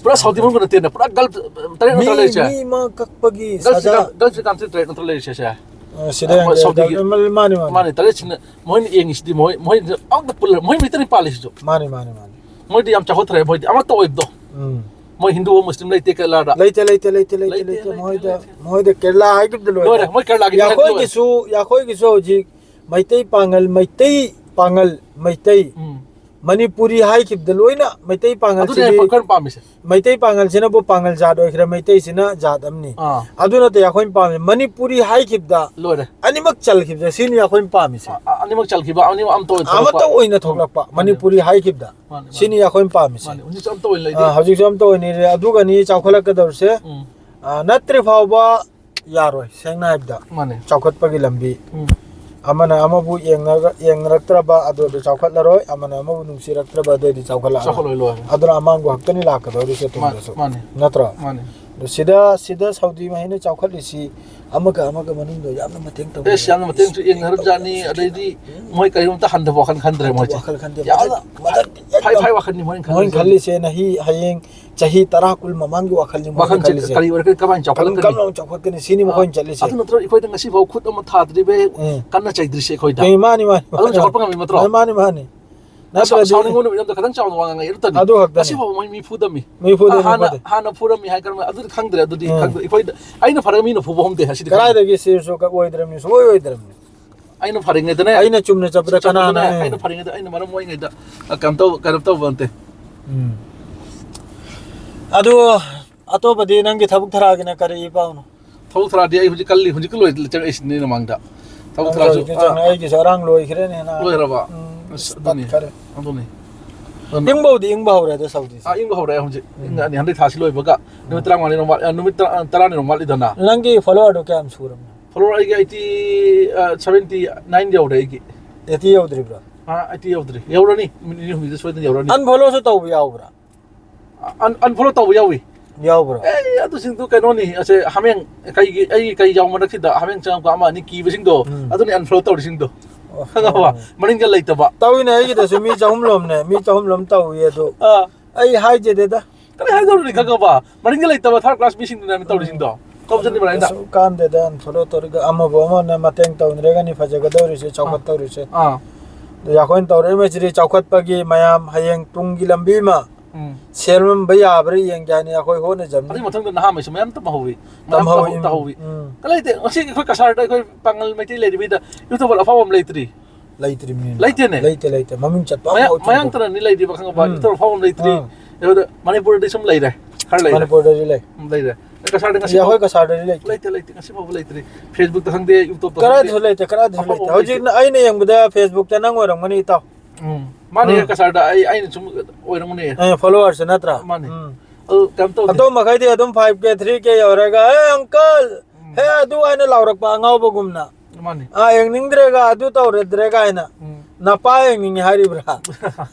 ꯄꯨꯔꯥ ꯁꯥꯎꯗꯤ ꯃꯅꯨꯡ ꯅꯠꯇꯦꯅ, ꯄꯨꯔꯥ ꯒꯜꯐ ꯇꯔꯦꯠ ꯃꯤ, ꯅꯠꯇ꯭ꯔ ꯂꯩꯔꯤꯁꯦ? ꯃꯤ ꯑꯃ ꯀꯛꯄꯒꯤ ꯒꯜꯐꯁꯤ ꯁꯖꯥ꯫ ꯀꯟ-, ꯒꯜꯐꯁꯤ ꯀꯟꯇ꯭ꯔꯤ ꯇꯔꯦꯠ ꯅꯠꯇ꯭ꯔ ꯂꯩꯔꯤꯁꯦ ꯁꯦ? ꯑ, ꯁꯤꯗ ꯑ, ꯃꯣꯏ ꯌꯦꯡꯒꯦ꯫ ꯁꯥꯎꯗꯤꯒꯤ ꯃꯥꯅꯤ, ꯃꯥꯅꯤ, ꯃꯥꯅꯤ꯫ ꯃꯥꯅꯤ, ꯇꯔꯦꯠꯁꯤꯅ ꯃꯣꯏꯅ ꯌꯦꯡꯉꯤꯁꯤꯗꯤ ꯃꯣꯏ, ꯃꯣꯏ ꯑꯃꯠꯇ ꯄꯨꯜꯂ-, ꯃꯣꯏ ꯃꯤꯇꯔꯅꯤ ꯄꯥꯜꯂꯤꯁꯤꯁꯨ꯫ ꯃꯥꯅꯤ, ꯃꯥꯅꯤ, ꯃꯥꯅꯤ꯫ ꯃꯣꯏꯗꯤ ꯌꯥꯝ ꯆꯥꯎꯈꯠꯇ꯭ꯔꯦ, ꯃꯣꯏꯗꯤ ꯑꯃꯠꯇ ꯑꯣꯏꯕꯗꯣ꯫ ꯎꯝ꯫ ꯃꯣꯏ ꯍꯤꯟꯗꯨ ꯑꯃ ꯃꯨꯁꯂꯤꯝ ꯂꯩꯇꯦ ꯀꯦꯔꯂꯥꯗ꯫ ꯂꯩꯇꯦ, ꯂꯩꯇꯦ, ꯂꯩꯇꯦ, ꯂꯩꯇꯦ, ꯂꯩꯇꯦ, ꯂꯩꯇꯦ꯫ ꯂꯩꯇꯦ, ꯃꯣꯏꯗ, ꯂꯩꯇꯦ꯫ ꯃꯣꯏꯗ ꯀꯦꯔꯂꯥ ꯍꯥꯏꯈꯤꯕꯗ ꯂꯣꯏꯔꯦ꯫ ꯂꯣꯏꯔꯦ, ꯃꯣꯏ ꯀꯦꯔꯂꯥꯒꯤ ꯃꯤꯍꯨꯠ ꯂꯣꯏꯔꯦ꯫ ꯌꯥꯈꯣꯏꯒꯤꯁꯨ, ꯌꯥꯈꯣꯏꯒꯤꯁꯨ ꯍꯧꯖꯤꯛ ꯃꯩꯇꯩ ꯄꯥꯉꯜ, ꯃꯩꯇꯩ ꯄꯥꯉꯜ, ꯃꯩꯇꯩ, ꯎꯝ꯫ ꯃꯅꯤꯄꯨꯔꯤ ꯍꯥꯏꯈꯤꯕꯗ ꯂꯣꯏꯅ ꯃꯩꯇꯩ ꯑꯗꯨꯅꯦ ꯄꯥꯉꯜꯁꯤꯗꯤ, ꯑꯩꯈꯣꯏꯅ ꯄꯥꯝꯃꯤꯁꯦ꯫ ꯃꯩꯇꯩ ꯄꯥꯉꯜꯁꯤꯅꯕꯨ ꯄꯥꯉꯜ ꯖꯥꯠ ꯑꯣꯏꯈ꯭ꯔꯦ, ꯃꯩꯇꯩꯁꯤꯅ ꯖꯥꯠ ꯑꯃꯅꯤ꯫ ꯑꯥ꯫ ꯑꯗꯨ ꯅꯠꯇꯦ ꯑꯩꯈꯣꯏꯅ ꯄꯥꯝꯃꯤ, ꯃꯅꯤꯄꯨꯔꯤ ꯍꯥꯏꯈꯤꯕꯗ ꯂꯣꯏꯔꯦ꯫ ꯑꯅꯤꯃꯛ ꯆꯜꯈꯤꯕꯗ ꯁꯤꯅꯤ ꯑꯩꯈꯣꯏꯅ ꯄꯥꯝꯃꯤꯁꯦ꯫ ꯑ-, ꯑ-, ꯑꯅꯤꯃꯛ ꯆꯜꯈꯤꯕ, ꯑꯅꯤꯃꯛ ꯑꯃꯠꯇ ꯑꯣꯏꯅ ꯊꯣꯛꯂꯛꯄ꯫ ꯑꯃꯠꯇ ꯑꯣꯏꯅ ꯊꯣꯛꯂꯛꯄ, ꯃꯥꯅꯦ꯫ ꯃꯅꯤꯄꯨꯔꯤ ꯍꯥꯏꯈꯤꯕꯗ꯫ ꯃꯥꯅꯦ, ꯃꯥꯅꯦ꯫ ꯁꯤꯅꯤ ꯑꯩꯈꯣꯏꯅ ꯄꯥꯝꯃꯤꯁꯦ꯫ ꯃꯥꯅꯦ, ꯍꯧꯖꯤꯛꯁꯨ ꯑꯝꯇ ꯑꯣꯏꯅ ꯂꯩꯔꯤ꯫ ꯑꯥ, ꯍꯧꯖꯤꯛꯁꯨ ꯑꯝꯇ ꯑꯣꯏꯅ ꯂꯩꯔꯤ꯫ ꯑꯗꯨꯒꯅꯤ ꯆꯥꯎꯈꯠꯂꯛꯀꯗꯧꯔꯤꯁꯦ꯫ ꯎꯝ꯫ ꯑꯥ, ꯅꯠꯇ꯭ꯔꯤ ꯐꯥꯎꯕ ꯌꯥꯔꯣꯏ, ꯁꯦꯡꯅ ꯍꯥꯏꯕꯗ꯫ ꯃꯥꯅꯦ꯫ ꯆꯥꯎꯈꯠꯄꯒꯤ ꯂꯝꯕꯤ꯫ ꯎꯝ꯫ ꯑꯃꯅ ꯑꯃꯕꯨ ꯌꯦꯡꯅꯔ-, ꯌꯦꯡꯅꯔꯛꯇ꯭ꯔꯕ ꯑꯗꯨꯗꯤ ꯆꯥꯎꯈꯠꯂꯔꯣꯏ, ꯑꯃꯅ ꯑꯃꯕꯨ ꯅꯨꯡꯁꯤꯔꯛꯇ꯭ꯔꯕ ꯑꯗꯨꯗꯤ ꯆꯥꯎꯈꯠꯂꯛꯑꯔꯣꯏ꯫ ꯆꯥꯎꯈꯠꯂꯣꯏ, ꯂꯣꯏꯔꯦ꯫ ꯑꯗꯨꯅ ꯑꯃꯥꯡꯕ ꯈꯛꯇꯅꯤ ꯂꯥꯛꯀꯗꯧꯔꯤꯁꯦ ꯃꯥꯅꯦ, ꯇꯨꯡꯗꯁꯨ꯫ ꯃꯥꯅꯦ꯫ ꯅꯠꯇ꯭ꯔꯣ? ꯃꯥꯅꯦ꯫ ꯑꯗꯣ ꯁꯤꯗ, ꯁꯤꯗ ꯁꯥꯎꯗꯤ ꯃꯍꯩꯅ ꯆꯥꯎꯈꯠꯂꯤꯁꯤ ꯑꯃꯒ ꯑꯃꯒ ꯃꯅꯨꯡꯗ ꯌꯥꯝꯅ ꯃꯇꯦꯡ ꯇꯧꯅꯔꯤ꯫ ꯑꯦꯁ, ꯌꯥꯝꯅ ꯃꯇꯦꯡꯁꯨ ꯌꯦꯡꯅꯔꯕꯖꯥꯠꯅꯤ꯫ ꯑꯗꯩꯗꯤ ꯎꯝ꯫ ꯃꯣꯏ ꯀꯔꯤꯒꯨꯝꯕ ꯍꯟꯊꯕ ꯋꯥꯈꯜ ꯈꯟꯗ꯭ꯔꯦ ꯍꯟꯊꯕ ꯃꯣꯏꯁꯦ꯫ ꯋꯥꯈꯜ ꯈꯟꯗꯦ꯫ ꯌꯥꯝꯅ ꯃꯊꯛ ꯐꯥꯏ, ꯐꯥꯏ ꯋꯥꯈꯜꯅꯤ ꯃꯣꯏꯅ ꯃꯣꯏꯅ ꯈꯜꯂꯤꯁꯦ꯫ ꯈꯜꯂꯤꯁꯦ ꯅꯍꯤ-, ꯍꯌꯦꯡ ꯆꯍꯤ ꯇꯔꯥ, ꯀꯨꯟ ꯃꯃꯥꯡꯒꯤ ꯋꯥꯈꯜꯅꯤ ꯃꯣꯏꯅ ꯋꯥꯈꯜꯁꯦ ꯈꯜꯂꯤꯁꯦ꯫ ꯀꯔꯤ ꯑꯣꯏꯔꯒ ꯀꯃꯥꯏꯅ ꯀꯔꯝ ꯆꯥꯎꯈꯠꯂꯛꯀꯅꯤ? ꯀꯔꯝꯅ ꯆꯥꯎꯈꯠꯀꯅꯤ? ꯁꯤꯅꯤ ꯑꯥ꯫ ꯃꯈꯣꯏꯅ ꯆꯠꯂꯤꯁꯦ꯫ ꯑꯗꯨ ꯅꯠꯇ꯭ꯔꯣ ꯑꯩꯈꯣꯏꯗ ꯉꯁꯤꯐꯥꯎ ꯈꯨꯠ ꯑꯃ ꯊꯥꯗ꯭ꯔꯤꯕ ꯎꯝ꯫ ꯀꯟꯅ ꯆꯩꯗ꯭ꯔꯤꯁꯦ ꯑꯩꯈꯣꯏꯗ? ꯑꯦ, ꯃꯥꯅꯤ, ꯃꯥꯅꯤ, ꯑꯗꯨꯝ ꯃꯥꯅꯤ, ꯆꯥꯎꯈꯠꯄ ꯃꯥꯅꯤ꯫ ꯉꯝꯃꯤ ꯅꯠꯇ꯭ꯔꯣ? ꯃꯥꯅꯤ, ꯃꯥꯅꯤ, ꯃꯥꯅꯤ꯫ ꯅꯠꯇ꯭ꯔꯗꯤ ꯁꯥꯎꯅꯤꯡꯕ ꯅꯨꯃꯤꯠ ꯑꯃꯗ ꯈꯤꯇꯪ ꯆꯥꯎꯅ ꯋꯥ ꯉꯥꯡꯉꯛꯑꯦ, ꯑꯗꯨꯇꯅꯤ꯫ ꯑꯗꯨ ꯈꯛꯇꯅꯤ꯫ ꯉꯁꯤ ꯐꯥꯎꯕ ꯃꯣꯏ ꯃꯤ ꯐꯨꯗꯝꯃꯤ꯫ ꯃꯤ ꯐꯨꯗꯦ, ꯑ, ꯃꯤ ꯍꯥꯟꯅ, ꯐꯨꯗꯦ꯫ ꯍꯥꯟꯅ ꯐꯨꯔꯝꯃꯤ ꯍꯥꯏ ꯀꯔꯝꯕ, ꯑꯗꯨꯗꯤ ꯈꯪꯗ꯭ꯔꯦ꯫ ꯑꯗꯨꯗꯤ ꯎꯝ꯫ ꯈꯪꯗ꯭ꯔꯦ꯫ ꯑꯩꯈꯣꯏꯗ, ꯑꯩꯅ ꯐꯔꯒ ꯃꯤꯅ ꯐꯨꯕ ꯍꯧꯅꯗꯦ ꯍꯥꯏꯁꯤꯗꯤ ꯈꯪꯉꯤ꯫ ꯀꯗꯥꯏꯗꯒꯤ ꯁꯤꯔꯁꯨ ꯀꯛ ꯑꯣꯏꯗ꯭ꯔꯕꯅꯤ, ꯁꯨꯡꯑꯣꯏ ꯑꯣꯏꯗ꯭ꯔꯕꯅꯤ꯫ ꯑꯩꯅ ꯐꯔꯤꯉꯩꯗꯅꯦ, ꯑꯩꯅ ꯆꯨꯝꯅ ꯆꯠꯄꯗ ꯆꯠꯄꯗꯅꯦ, ꯀꯅꯥꯅ, ꯑꯦ꯫ ꯑꯩꯅ ꯐꯔꯤꯉꯩꯗ, ꯑꯩꯅ ꯃꯔꯝ ꯑꯣꯏꯉꯩꯗ, ꯑ, ꯀꯩꯅꯣ ꯇꯧ-, ꯀꯩꯅꯣ ꯇꯧꯕ ꯅꯠꯇꯦ꯫ ꯎꯝ꯫ ꯑꯗꯨ ꯑꯇꯣꯞꯄꯗꯤ ꯅꯪꯒꯤ ꯊꯕꯛ ꯊꯔꯥꯒꯤꯅ ꯀꯔꯤ ꯄꯥꯎꯅꯣ? ꯊꯕꯛ ꯊꯔꯥꯗꯤ ꯑꯩ ꯍꯧꯖꯤꯛ ꯀꯜꯂꯤ, ꯍꯧꯖꯤꯛꯀꯤ ꯂꯣꯏ ꯆꯪꯉꯛꯏꯁꯤꯅꯦ ꯃꯃꯥꯡꯗ꯫ ꯊꯕꯛ ꯅꯪ ꯊꯔꯥꯁꯨ, ꯍꯧꯖꯤꯛꯀꯤ ꯑ, ꯆꯪꯉꯛ-, ꯑꯩꯒꯤꯁꯨ ꯑꯔꯥꯡ ꯂꯣꯏꯈ꯭ꯔꯦꯅꯦ ꯅꯥꯕ꯫ ꯂꯣꯏꯈ꯭ꯔꯕ? ꯎꯝ, ꯑꯁ, ꯑꯗꯨꯅꯤ꯫ ꯇꯠꯈꯔꯦ꯫ ꯑꯗꯨꯅꯤ꯫ ꯑꯗꯨꯅ ꯏꯪꯕꯧꯗꯤ ꯏꯪꯕ ꯍꯧꯔꯦꯗ ꯁꯥꯎꯗꯤꯁꯦ꯫ ꯑꯥ, ꯏꯪꯕ ꯍꯧꯔꯛꯑꯦ ꯍꯧꯖꯤꯛ꯫ ꯎꯝ꯫ ꯏꯪꯉꯛꯑꯅꯤ ꯍꯟꯗꯛ ꯊꯥꯁꯤ ꯂꯣꯏꯕꯒ꯫ ꯅꯨꯃꯤꯠ ꯎꯝ꯫ ꯇꯔꯥꯃꯉꯥꯅꯤꯔꯣꯝ ꯋꯥꯠ-, ꯑ, ꯅꯨꯃꯤꯠ ꯇꯔꯥ-, ꯇꯔꯥꯅꯤꯔꯣꯝ ꯋꯥꯠꯂꯤꯗꯅ꯫ ꯅꯪꯒꯤ followerꯗꯣ ꯀꯌꯥꯝ ꯁꯨꯔꯕꯅꯣ? Follower ꯑꯩꯒꯤ eighty, ꯑ, seventy nine ꯌꯧꯔꯦ ꯑꯩꯒꯤ꯫ Eighty ꯌꯧꯗ꯭ꯔꯤꯕ꯭ꯔꯣ? ꯑꯥ, eighty ꯌꯧꯗ꯭ꯔꯤ꯫ ꯌꯧꯔꯅꯤ꯫ ꯅꯨꯃꯤꯠ ꯅꯤꯅꯤ ꯍꯨꯝꯅꯤꯗ ꯁꯣꯏꯗꯅ ꯌꯧꯔꯅꯤ꯫ Unfollowꯁꯨ ꯇꯧꯕ ꯌꯥꯎꯕ꯭ꯔꯥ? ꯑ-, un-, unfollow ꯇꯧꯕ ꯌꯥꯎꯏ꯫ ꯌꯥꯎꯕ꯭ꯔꯣ? ꯑꯦ, ꯑꯗꯨꯁꯤꯡꯗꯨ ꯀꯩꯅꯣꯅꯤ, ꯑꯁꯦ ꯍꯥꯃꯦꯡ, ꯀꯩꯒꯤ, ꯑꯩꯒꯤ ꯀꯩ ꯌꯥꯎ ꯃꯔꯛꯁꯤꯗ ꯍꯥꯃꯦꯡ ꯆꯪꯉꯛꯄ ꯑꯃ ꯑꯅꯤ ꯀꯤꯕꯁꯤꯡꯗꯣ, ꯎꯝ꯫ ꯑꯗꯨꯅꯤ unfollow ꯇꯧꯔꯤꯁꯤꯡꯗꯣ꯫ ꯑꯣ, ꯈꯪꯉꯕ? ꯑꯣ꯫ ꯃꯅꯤꯡꯗ ꯂꯩꯇꯕ꯫ ꯇꯧꯏꯅꯦ, ꯑꯩꯒꯤꯗꯁꯨ ꯃꯤ ꯆꯍꯨꯝ ꯂꯣꯝꯅꯦ, ꯃꯤ ꯆꯍꯨꯝ ꯂꯣꯝ ꯇꯧꯏ ꯑꯗꯣ꯫ ꯑꯥ꯫ ꯑꯩ ꯍꯥꯏꯖꯗꯦꯗ꯫ ꯀꯔꯤ ꯍꯥꯏꯗꯧꯔꯤꯅꯤ ꯈꯪꯉꯕ? ꯃꯅꯤꯡꯗ ꯂꯩꯇꯕ third class ꯃꯤꯁꯤꯡꯗꯨꯅꯦ ꯇꯧꯔꯤꯁꯤꯡꯗꯣ꯫ ꯎꯝ꯫ ꯀꯧꯖꯅꯤꯡꯕ꯭ꯔꯥ ꯑꯩꯅ? ꯀꯩꯁꯨ ꯀꯥꯟꯗꯦꯗ, unfollow ꯇꯧꯔꯒ ꯑꯃꯕꯨ ꯑꯃꯅ ꯃꯇꯦꯡ ꯇꯧꯅꯔꯒꯅꯤ ꯐꯖꯒꯗꯧꯔꯤꯁꯦ, ꯑꯥ꯫ ꯆꯥꯎꯈꯠꯇꯧꯔꯤꯁꯦ꯫ ꯑꯥ꯫ ꯑꯗ ꯑꯩꯈꯣꯏꯅ ꯇꯧꯔꯛꯏꯕꯁꯤꯗꯤ ꯆꯥꯎꯈꯠꯄꯒꯤ ꯃꯌꯥꯝ ꯍꯌꯦꯡ ꯇꯨꯡꯒꯤ ꯂꯝꯕꯤ ꯑꯃ ꯎꯝ꯫ ꯁꯦꯝꯂꯝꯕ ꯌꯥꯕ꯭ꯔꯥ ꯌꯦꯡꯒꯦ ꯍꯥꯏꯅ ꯑꯩꯈꯣꯏ ꯍꯣꯠꯅꯖꯕꯅꯤ꯫ ꯑꯗꯨꯒꯤ ꯃꯊꯪꯗ ꯅꯍꯥ ꯃꯩꯁꯨ ꯃꯌꯥꯝ ꯇꯝꯍꯧꯋꯤ꯫ ꯃꯌꯥꯝ ꯇꯝꯍꯧꯋꯤ, ꯇꯝꯍꯧ-, ꯎꯝ꯫ ꯇꯧꯍꯧꯋꯤ꯫ ꯎꯝ꯫ ꯀ ꯂꯩꯇꯦ꯫ ꯉꯁꯤ ꯑꯩꯈꯣꯏ ꯀꯁꯥꯔꯗ ꯑꯩꯈꯣꯏ ꯄꯥꯡꯒꯜ ꯃꯩꯇꯩ ꯂꯩꯔꯤꯕꯩꯗ YouTuber ꯑꯐꯥꯎꯕ ꯑꯃ ꯂꯩꯇ꯭ꯔꯤ꯫ ꯂꯩꯇ꯭ꯔꯤꯕꯅꯤꯅ꯫ ꯂꯩꯇꯦꯅꯦ꯫ ꯂꯩꯇꯦ, ꯂꯩꯇꯦ꯫ ꯃꯃꯤꯡ ꯆꯠꯄ ꯃꯌꯥꯡ-, ꯑꯃꯐꯥꯎ ꯊꯣꯛꯇ꯭ꯔꯤ꯫ ꯃꯌꯥꯡꯇꯅꯅꯤ ꯂꯩꯔꯤꯕ ꯈꯪꯉꯕ? ꯎꯝ꯫ YouTuber ꯑꯐꯥꯎꯕ ꯑꯃ ꯂꯩꯇ꯭ꯔꯤ꯫ ꯑꯥ꯫ ꯑꯗꯨꯗ ꯃꯅꯤꯄꯨꯔꯗꯗꯤ ꯁꯨꯝ ꯂꯩꯔꯦ꯫ ꯈꯔ ꯂꯩꯔꯦ꯫ ꯃꯅꯤꯄꯨꯔꯗꯗꯤ ꯂꯩ꯫ ꯎꯝ, ꯂꯩꯔꯦ꯫ ꯀꯁꯥꯔꯗ ꯉꯁꯤ ꯑꯩꯈꯣꯏ ꯐꯥꯎ-, ꯀꯁꯥꯔꯗꯗꯤ ꯂꯩꯇꯦ꯫ ꯂꯩꯇꯦ, ꯂꯩꯇꯦ꯫ ꯉꯁꯤ ꯐꯥꯎꯕ ꯂꯩꯇ꯭ꯔꯤ꯫ Facebookꯇ ꯈꯪꯗꯦ, YouTubeꯇ ꯈꯪꯗꯦ꯫ ꯀꯗꯥꯏꯗꯁꯨ ꯂꯩꯇꯦ, ꯀꯗꯥꯏꯗꯁꯨ ꯑꯐꯥꯎꯕ ꯂꯩꯇꯦ꯫ ꯑꯃ ꯂꯩꯇ꯭ꯔꯤ꯫ ꯍꯧꯖꯤꯛ ꯑꯩꯅ ꯌꯦꯡꯕꯗ Facebookꯇ ꯅꯪ ꯑꯣꯏꯔꯝꯒꯅꯤ, ꯏꯇꯥꯎ꯫ ꯎꯝ꯫ ꯃꯥꯅꯦ, ꯎꯝ꯫ ꯀꯁꯥꯔꯗ ꯑꯩ, ꯑꯩꯅ ꯁꯨꯝ ꯑꯣꯏꯔꯝꯒꯅꯤ꯫ ꯑꯦ, followerꯁꯦ ꯅꯠꯇ꯭ꯔꯥ? ꯃꯥꯅꯦ꯫ ꯎꯝ꯫ ꯑꯗꯨ ꯀꯩꯝ ꯇꯧꯗꯦ꯫ ꯑꯇꯣꯝ ꯃꯈꯩꯗꯤ ꯑꯗꯨꯝ five K, three K ꯌꯧꯔꯒ, "ꯑꯦ, uncle, ꯎꯝ꯫ ꯍꯦ, ꯑꯗꯨ" ꯍꯥꯏꯅ ꯂꯥꯎꯔꯛꯄ ꯑꯉꯥꯎꯕꯒꯨꯝꯅ꯫ ꯃꯥꯅꯦ꯫ "ꯑꯥ, ꯌꯦꯡꯅꯤꯡꯗ꯭ꯔꯦꯒ, ꯑꯗꯨ ꯇꯧꯔꯗ꯭ꯔꯦ" ꯀꯥꯏꯅ꯫ ꯎꯝ꯫ ꯅꯄꯥ ꯌꯦꯡꯅꯤꯡꯉꯦ ꯍꯥꯏꯔꯤꯕ꯭ꯔꯥ?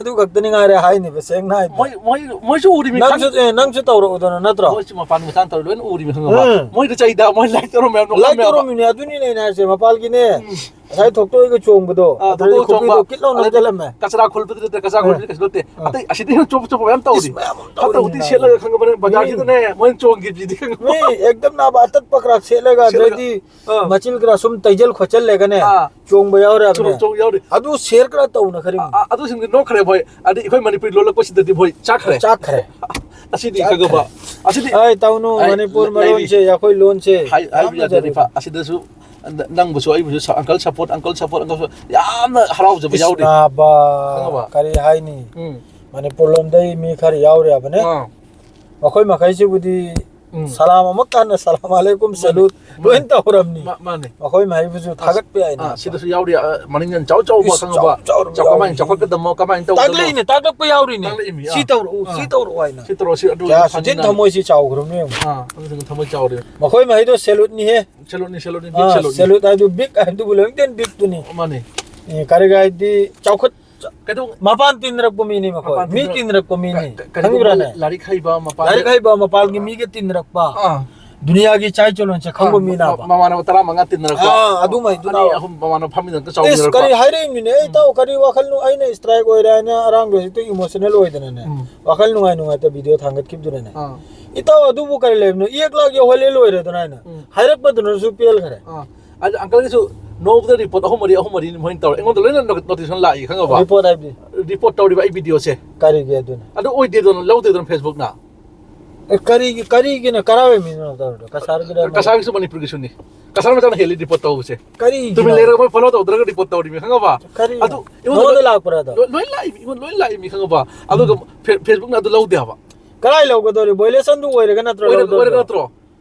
ꯑꯗꯨ ꯈꯛꯇꯅꯤ ꯉꯥꯏꯔꯦ ꯍꯥꯏꯅꯦꯕ, ꯁꯦꯡꯅ ꯍꯥꯏꯕꯗ꯫ ꯃꯣꯏ, ꯃꯣꯏ, ꯃꯣꯏꯁꯨ ꯎꯔꯤꯃꯤ ꯅꯪꯁꯨ, ꯈꯪ-, ꯑꯦ, ꯅꯪꯁꯨ ꯇꯧꯔꯛꯎꯗꯅ, ꯅꯠꯇ꯭ꯔꯣ? ꯃꯣꯏꯁꯨ ꯃꯄꯥꯟ ꯃꯆꯥ ꯇꯧꯔ ꯂꯣꯏꯅ ꯎꯔꯤꯃꯤ ꯈꯪꯉꯕ? ꯎꯝ꯫ ꯃꯣꯏꯗ ꯆꯩꯗ, ꯃꯣꯏ like ꯇꯧꯔꯝꯃꯦ ꯍꯥꯏꯕ, like ꯅꯣꯛꯑꯝꯃꯦ ꯍꯥꯏꯕ꯫ ꯇꯧꯔꯝꯃꯤꯅꯦ, ꯑꯗꯨꯅꯤꯅꯦ ꯑꯩꯅ ꯍꯥꯏꯁꯦ, ꯃꯄꯥꯜꯒꯤꯅꯦ꯫ ꯎꯝ꯫ ꯉꯁꯥꯏ ꯊꯣꯛꯇꯣꯛꯑꯒ ꯆꯣꯡꯕꯗꯣ, ꯑꯥ, ꯑꯗꯨꯗꯤ ꯊꯣꯛꯇꯣꯛꯑꯒ ꯈꯨꯕꯤꯗꯣ ꯆꯣꯡꯕ꯫ ꯀꯤꯠ ꯂꯥꯎꯅ ꯑꯗꯩꯗꯤ ꯍꯩꯒꯠꯂꯝꯃꯦ꯫ ꯀꯆꯔꯥ ꯈꯣꯜꯂꯨꯕꯗꯤ ꯅꯠꯇꯦ, ꯀꯆꯔꯥ ꯑꯥ꯫ ꯈꯣꯜꯂꯨꯕꯗꯤ ꯀꯩꯁꯨ ꯅꯠꯇꯦ꯫ ꯑꯥ꯫ ꯑꯇꯩ ꯑꯁꯤꯗꯤ ꯍꯦꯟꯅ ꯆꯣꯞꯄ ꯆꯣꯞꯄ ꯃꯌꯥꯝ ꯇꯧꯔꯤ꯫ ꯏꯁ, ꯃꯌꯥꯝ ꯑꯃ ꯐꯠꯇ ꯇꯧꯔꯤ ꯍꯥꯎꯊꯤ ꯅꯥꯕ꯫ ꯁꯦꯠꯂꯒ ꯈꯪꯉꯕꯅꯦ, ꯕꯖꯥꯔꯁꯤꯗꯅꯦ, ꯃꯤ ꯃꯣꯏꯅ ꯆꯣꯡꯈꯤꯕꯁꯤꯗꯤ ꯈꯪꯉꯕ? ꯃꯤ ꯑꯦꯛꯗꯝ ꯅꯥꯕ ꯑꯇꯠꯄ ꯈꯔ ꯁꯦꯠꯂꯒ, ꯁꯦꯠꯂꯒ꯫ ꯑꯗꯩꯗꯤ ꯑꯥ꯫ ꯃꯆꯤꯟ ꯈꯔ ꯁꯨꯝ ꯇꯩꯖꯜ ꯈꯣꯠꯆꯜꯂꯒꯅꯦ, ꯑꯥ꯫ ꯆꯣꯡꯕ ꯌꯥꯎꯔꯦ ꯍꯥꯏꯕꯅꯦ꯫ ꯆꯣꯡ-, ꯆꯣꯡ ꯌꯥꯎꯔꯤ꯫ ꯑꯗꯨ ꯁꯦꯌꯔ ꯈꯔ ꯇꯧꯅ ꯈꯔ꯫ ꯑ-, ꯑ-, ꯑꯗꯨꯁꯤꯡꯗꯤ ꯅꯣꯛꯈ꯭ꯔꯦ ꯃꯣꯏ꯫ ꯑꯗꯤ ꯑꯩꯈꯣꯏ ꯃꯅꯤꯄꯨꯔꯤ ꯂꯣꯜꯂꯛꯄꯁꯤꯗꯗꯤ ꯃꯣꯏ ꯆꯥꯛꯈ꯭ꯔꯦ꯫ ꯆꯥꯛꯈ꯭ꯔꯦ꯫ ꯑꯁꯤꯗꯤ ꯆꯥꯛꯈ꯭ꯔꯦ꯫ ꯈꯪꯉꯕ? ꯑꯁꯤꯗꯤ ꯑꯩ ꯇꯧꯅꯨ, ꯑꯩ ꯃꯅꯤꯄꯨꯔ ꯂ-, ꯂꯩꯔꯤ꯫ ꯃꯔꯣꯟꯁꯦ, ꯑꯩꯈꯣꯏ ꯂꯣꯟꯁꯦ ꯍꯥꯏ-, ꯍꯥꯏꯕ ꯌꯥꯝꯅ ꯌꯥꯗꯦ, ꯖꯔꯨꯔꯤ꯫ ꯔꯤꯐꯥ꯫ ꯑꯁꯤꯗꯁꯨ ꯅ-, ꯅꯪꯕꯨꯁꯨ ꯑꯩꯕꯨꯁꯨ ꯁ-, uncle support, uncle support, uncle support ꯌꯥꯝꯅ ꯍꯔꯥꯎꯖꯕ ꯏꯁ ꯌꯥꯎꯔꯤ꯫ ꯅꯥꯕ, ꯈꯪꯉꯕ? ꯀꯔꯤ ꯍꯥꯏꯅꯤ? ꯎꯝ꯫ ꯃꯅꯤꯄꯨꯔ ꯂꯣꯝꯗꯩ ꯃꯤ ꯈꯔ ꯌꯥꯎꯔꯤ ꯍꯥꯏꯕꯅꯦ꯫ ꯑꯥ꯫ ꯃꯈꯣꯏ ꯃꯈꯩꯁꯤꯕꯨꯗꯤ ꯎꯝ꯫ ꯁꯂꯥꯝ ꯑꯃꯨꯛ ꯍꯟꯅ ꯁꯂꯥꯝ ꯑꯂꯩꯀꯨꯝ, ꯃꯥꯅꯦ꯫ ꯁꯦꯂꯨꯠ ꯂꯣꯏ ꯃꯥꯅꯦ꯫ ꯇꯧꯔꯝꯅꯤ꯫ ꯃꯥ-, ꯃꯥꯅꯦ꯫ ꯃꯈꯣꯏ ꯃꯈꯩꯕꯨꯁꯨ ꯑꯁ, ꯊꯥꯒꯠꯄ ꯌꯥꯏꯅ꯫ ꯑꯥ, ꯁꯤꯗꯁꯨ ꯌꯥꯎꯔꯤ, ꯑ, ꯃꯅꯤꯡꯗ ꯆꯥꯎ ꯆꯥꯎꯕ ꯏꯁ, ꯈꯪꯉꯕ? ꯆꯥꯎ ꯆꯥꯎꯔꯕ ꯆꯥꯎ-, ꯀꯃꯥꯏꯅ ꯌꯥꯎꯔꯤ꯫ ꯆꯥꯎꯈꯠꯀꯗꯕꯅꯣ, ꯀꯃꯥꯏꯅ ꯇꯧꯒꯗꯕꯅꯣ? ꯇꯥꯛꯂꯛꯏꯅꯦ, ꯇꯥꯛꯂꯛꯄ ꯌꯥꯎꯔꯤꯅꯦ꯫ ꯇꯥꯛꯂꯛꯏꯃꯤ, ꯁꯤ ꯑꯥ꯫ ꯇꯧꯔꯛꯎ, ꯁꯤ ꯑꯥ꯫ ꯇꯧꯔꯛꯎ ꯍꯥꯏꯅ꯫ ꯁꯤ ꯇꯧꯔꯛꯑꯣ, ꯁꯤ ꯑꯗꯨ ꯀꯌꯥ ꯐꯅꯤ ꯁꯨꯊꯤꯟ ꯀꯥꯏꯅ꯫ ꯊꯃꯣꯏꯁꯤ ꯆꯥꯎꯈ꯭ꯔꯕꯅꯣ ꯌꯦꯡꯉꯨ꯫ ꯑꯥ, ꯑꯗꯨꯗꯨꯅ ꯊꯃꯣꯏ ꯆꯥꯎꯔꯤ꯫ ꯃꯈꯣꯏ ꯃꯈꯩꯗꯣ ꯁꯦꯂꯨꯠꯅꯤꯍꯦ꯫ ꯁꯦꯂꯨꯠꯅꯤ, ꯁꯦꯂꯨꯠꯅꯤ, ꯕꯤꯛ ꯑꯥ, ꯁꯦꯂꯨꯠꯅꯤ꯫ ꯁꯦꯂꯨꯠ ꯍꯥꯏꯗꯨ ꯕꯤꯛ ꯍꯥꯏꯕꯗꯨꯕꯨ ꯂꯣꯏꯅ ꯕꯤꯛꯇꯨꯅꯤ꯫ ꯃꯥꯅꯤ꯫ ꯑꯦ, ꯀꯔꯤꯒ ꯍꯥꯏꯗꯤ ꯆꯥꯎꯈꯠ ꯀꯩꯗꯧ-, ꯃꯄꯥꯟ ꯇꯤꯟꯅꯔꯛꯄ ꯃꯤꯅꯤ ꯃꯈꯣꯏ꯫ ꯃꯄꯥꯟ ꯃꯤ ꯇꯤꯟꯅꯔꯛ-, ꯇꯤꯟꯅꯔꯛꯄ ꯃꯤꯅꯤ꯫ ꯀ-, ꯀ-, ꯀꯔꯤꯒꯨꯝꯕ ꯈꯪꯕ꯭ꯔꯥꯅꯦ? ꯂꯥꯏꯔꯤꯛ ꯍꯩꯕ ꯃꯄꯥꯟ ꯂꯥꯏꯔꯤꯛ ꯍꯩꯕ ꯃꯄꯥꯟꯒꯤ ꯃꯤꯒ ꯇꯤꯟꯅꯔꯛꯄ꯫ ꯑꯥ꯫ ꯗꯨꯅꯤꯌꯥꯒꯤ ꯏꯆꯥꯏ ꯆꯣꯂꯣꯟꯁꯦ ꯈꯪꯕ ꯑꯥ, ꯃꯤꯅ ꯃ-, ꯍꯥꯏꯕ꯫ ꯃꯃꯥꯟꯅꯕ ꯇꯔꯥ ꯃꯉꯥ ꯇꯤꯟꯅꯔꯛꯄ꯫ ꯑꯥ, ꯑꯗꯨꯃꯥꯏꯗꯨꯅ꯫ ꯑꯅꯤ ꯑꯍꯨꯝ ꯃꯃꯥꯟꯅꯕ ꯐꯝꯃꯤꯟꯅꯔꯒ ꯏꯁ, ꯆꯥꯎꯃꯤꯟꯅꯔꯛꯄ꯫ ꯀꯔꯤ ꯍꯥꯏꯔꯛꯏꯃꯤꯅꯦ? ꯑꯩ ꯎꯝ꯫ ꯏꯇꯥꯎ ꯀꯔꯤ ꯋꯥꯈꯜꯅꯣ? ꯑꯩꯅ ꯏꯁꯇ꯭ꯔꯥꯏꯛ ꯑꯣꯏꯔꯦ ꯍꯥꯏꯅ ꯑꯔꯥꯡꯕꯁꯤꯗ ꯏꯃꯣꯁꯅꯦꯜ ꯑꯣꯏꯗꯅꯅꯦ꯫ ꯎꯝ꯫ ꯋꯥꯈꯜ ꯅꯨꯡꯉꯥꯏ ꯅꯨꯡꯉꯥꯏꯇ ꯚꯤꯗꯤꯑꯣ ꯊꯥꯡꯒꯠꯈꯤꯕꯗꯨꯅꯅꯦ꯫ ꯑꯥ꯫ ꯏꯇꯥꯎ ꯑꯗꯨꯕꯨ ꯀꯔꯤ ꯂꯩꯕꯅꯣ? ꯏꯌꯦꯛ ꯂꯥꯛ ꯌꯧꯍꯜꯂꯦ ꯂꯣꯏꯔꯦꯗꯅ ꯍꯥꯏꯅ꯫ ꯎꯝ꯫ ꯍꯥꯏꯔꯛꯄꯗꯨꯅꯁꯨ ꯄꯦꯜꯈꯔꯦ꯫ ꯑꯥ꯫ ꯑꯗ ꯑꯪꯀꯜꯒꯤꯁꯨ ꯅꯣꯡꯃꯗ ꯔꯤꯄꯣꯔꯠ ꯑꯍꯨꯝ ꯃꯔꯤ, ꯑꯍꯨꯝ ꯃꯔꯤ ꯃꯣꯏꯅ ꯇꯧꯔꯦ꯫ ꯑꯩꯉꯣꯟꯗ ꯂꯣꯏꯅ ꯅꯣ-, ꯅꯣꯇꯤꯐꯤꯀꯦꯁꯟ ꯂꯥꯛꯏ, ꯈꯪꯉꯕ? ꯔꯤꯄꯣꯔꯠ ꯍꯥꯏꯕꯗꯤ? ꯔꯤꯄꯣꯔꯠ ꯇꯧꯔꯤꯕ ꯑꯩ ꯚꯤꯗꯤꯑꯣꯁꯦ꯫ ꯀꯔꯤꯒꯤ ꯑꯗꯨꯅ? ꯑꯗꯨ ꯑꯣꯏꯗꯦꯗꯅ, ꯂꯧꯗꯦꯗꯅ ꯐꯦꯁꯕꯨꯛꯅ꯫ ꯑꯦ, ꯀꯔꯤꯒꯤ, ꯀꯔꯤꯒꯤꯅ ꯀꯔꯥꯏ ꯃꯤꯅꯣ ꯇꯧꯔꯤꯗꯣ? ꯀꯁꯥꯔꯒꯤꯔ? ꯀꯁꯥꯔꯒꯤꯁꯨ ꯃꯅꯤꯄꯨꯔꯒꯤꯁꯨꯅꯤ꯫ ꯀꯁꯥꯔ ꯃꯆꯥꯅ ꯍꯦꯜꯂꯤ ꯔꯤꯄꯣꯔꯠ ꯇꯧꯕꯁꯦ꯫ ꯀꯔꯤꯒꯤꯅꯣ? ꯇꯨꯃꯤꯟ ꯂꯩꯔꯒ ꯃꯣꯏ ꯐꯣꯂꯣ ꯇꯧꯗ꯭ꯔꯒ ꯔꯤꯄꯣꯔꯠ ꯇꯧꯔꯤꯃꯤ, ꯈꯪꯉꯕ? ꯀꯔꯤꯅꯣ? ꯑꯗꯨ ꯑꯩꯉꯣꯟꯗ ꯅꯉꯣꯟꯗ ꯂꯣꯏ-, ꯂꯥꯛꯄ꯭ꯔꯥ ꯑꯗꯣ? ꯂꯣꯏ, ꯂꯣꯏ ꯂꯥꯛꯏꯃꯤ, ꯑꯩꯉꯣꯟꯗ ꯂꯣꯏ ꯂꯥꯛꯏꯃꯤ, ꯈꯪꯉꯕ? ꯑꯗꯨꯒ ꯎꯝ꯫ ꯐꯦ-, ꯐꯦꯁꯕꯨꯛꯅ ꯑꯗꯨ ꯂꯧꯗꯦ ꯍꯥꯏꯕ꯫ ꯀꯗꯥꯏ ꯂꯧꯒꯗꯧꯔꯤ? ꯚꯣꯏꯂꯦꯁꯟꯗꯨ ꯑꯣꯏꯔꯒ ꯅꯠꯇ꯭ꯔꯣ ꯑꯣꯏꯔꯒ, ꯂꯧꯗꯧꯔꯤꯗꯣ? ꯑꯣꯏꯔꯒ ꯅꯠꯇ꯭ꯔꯣ?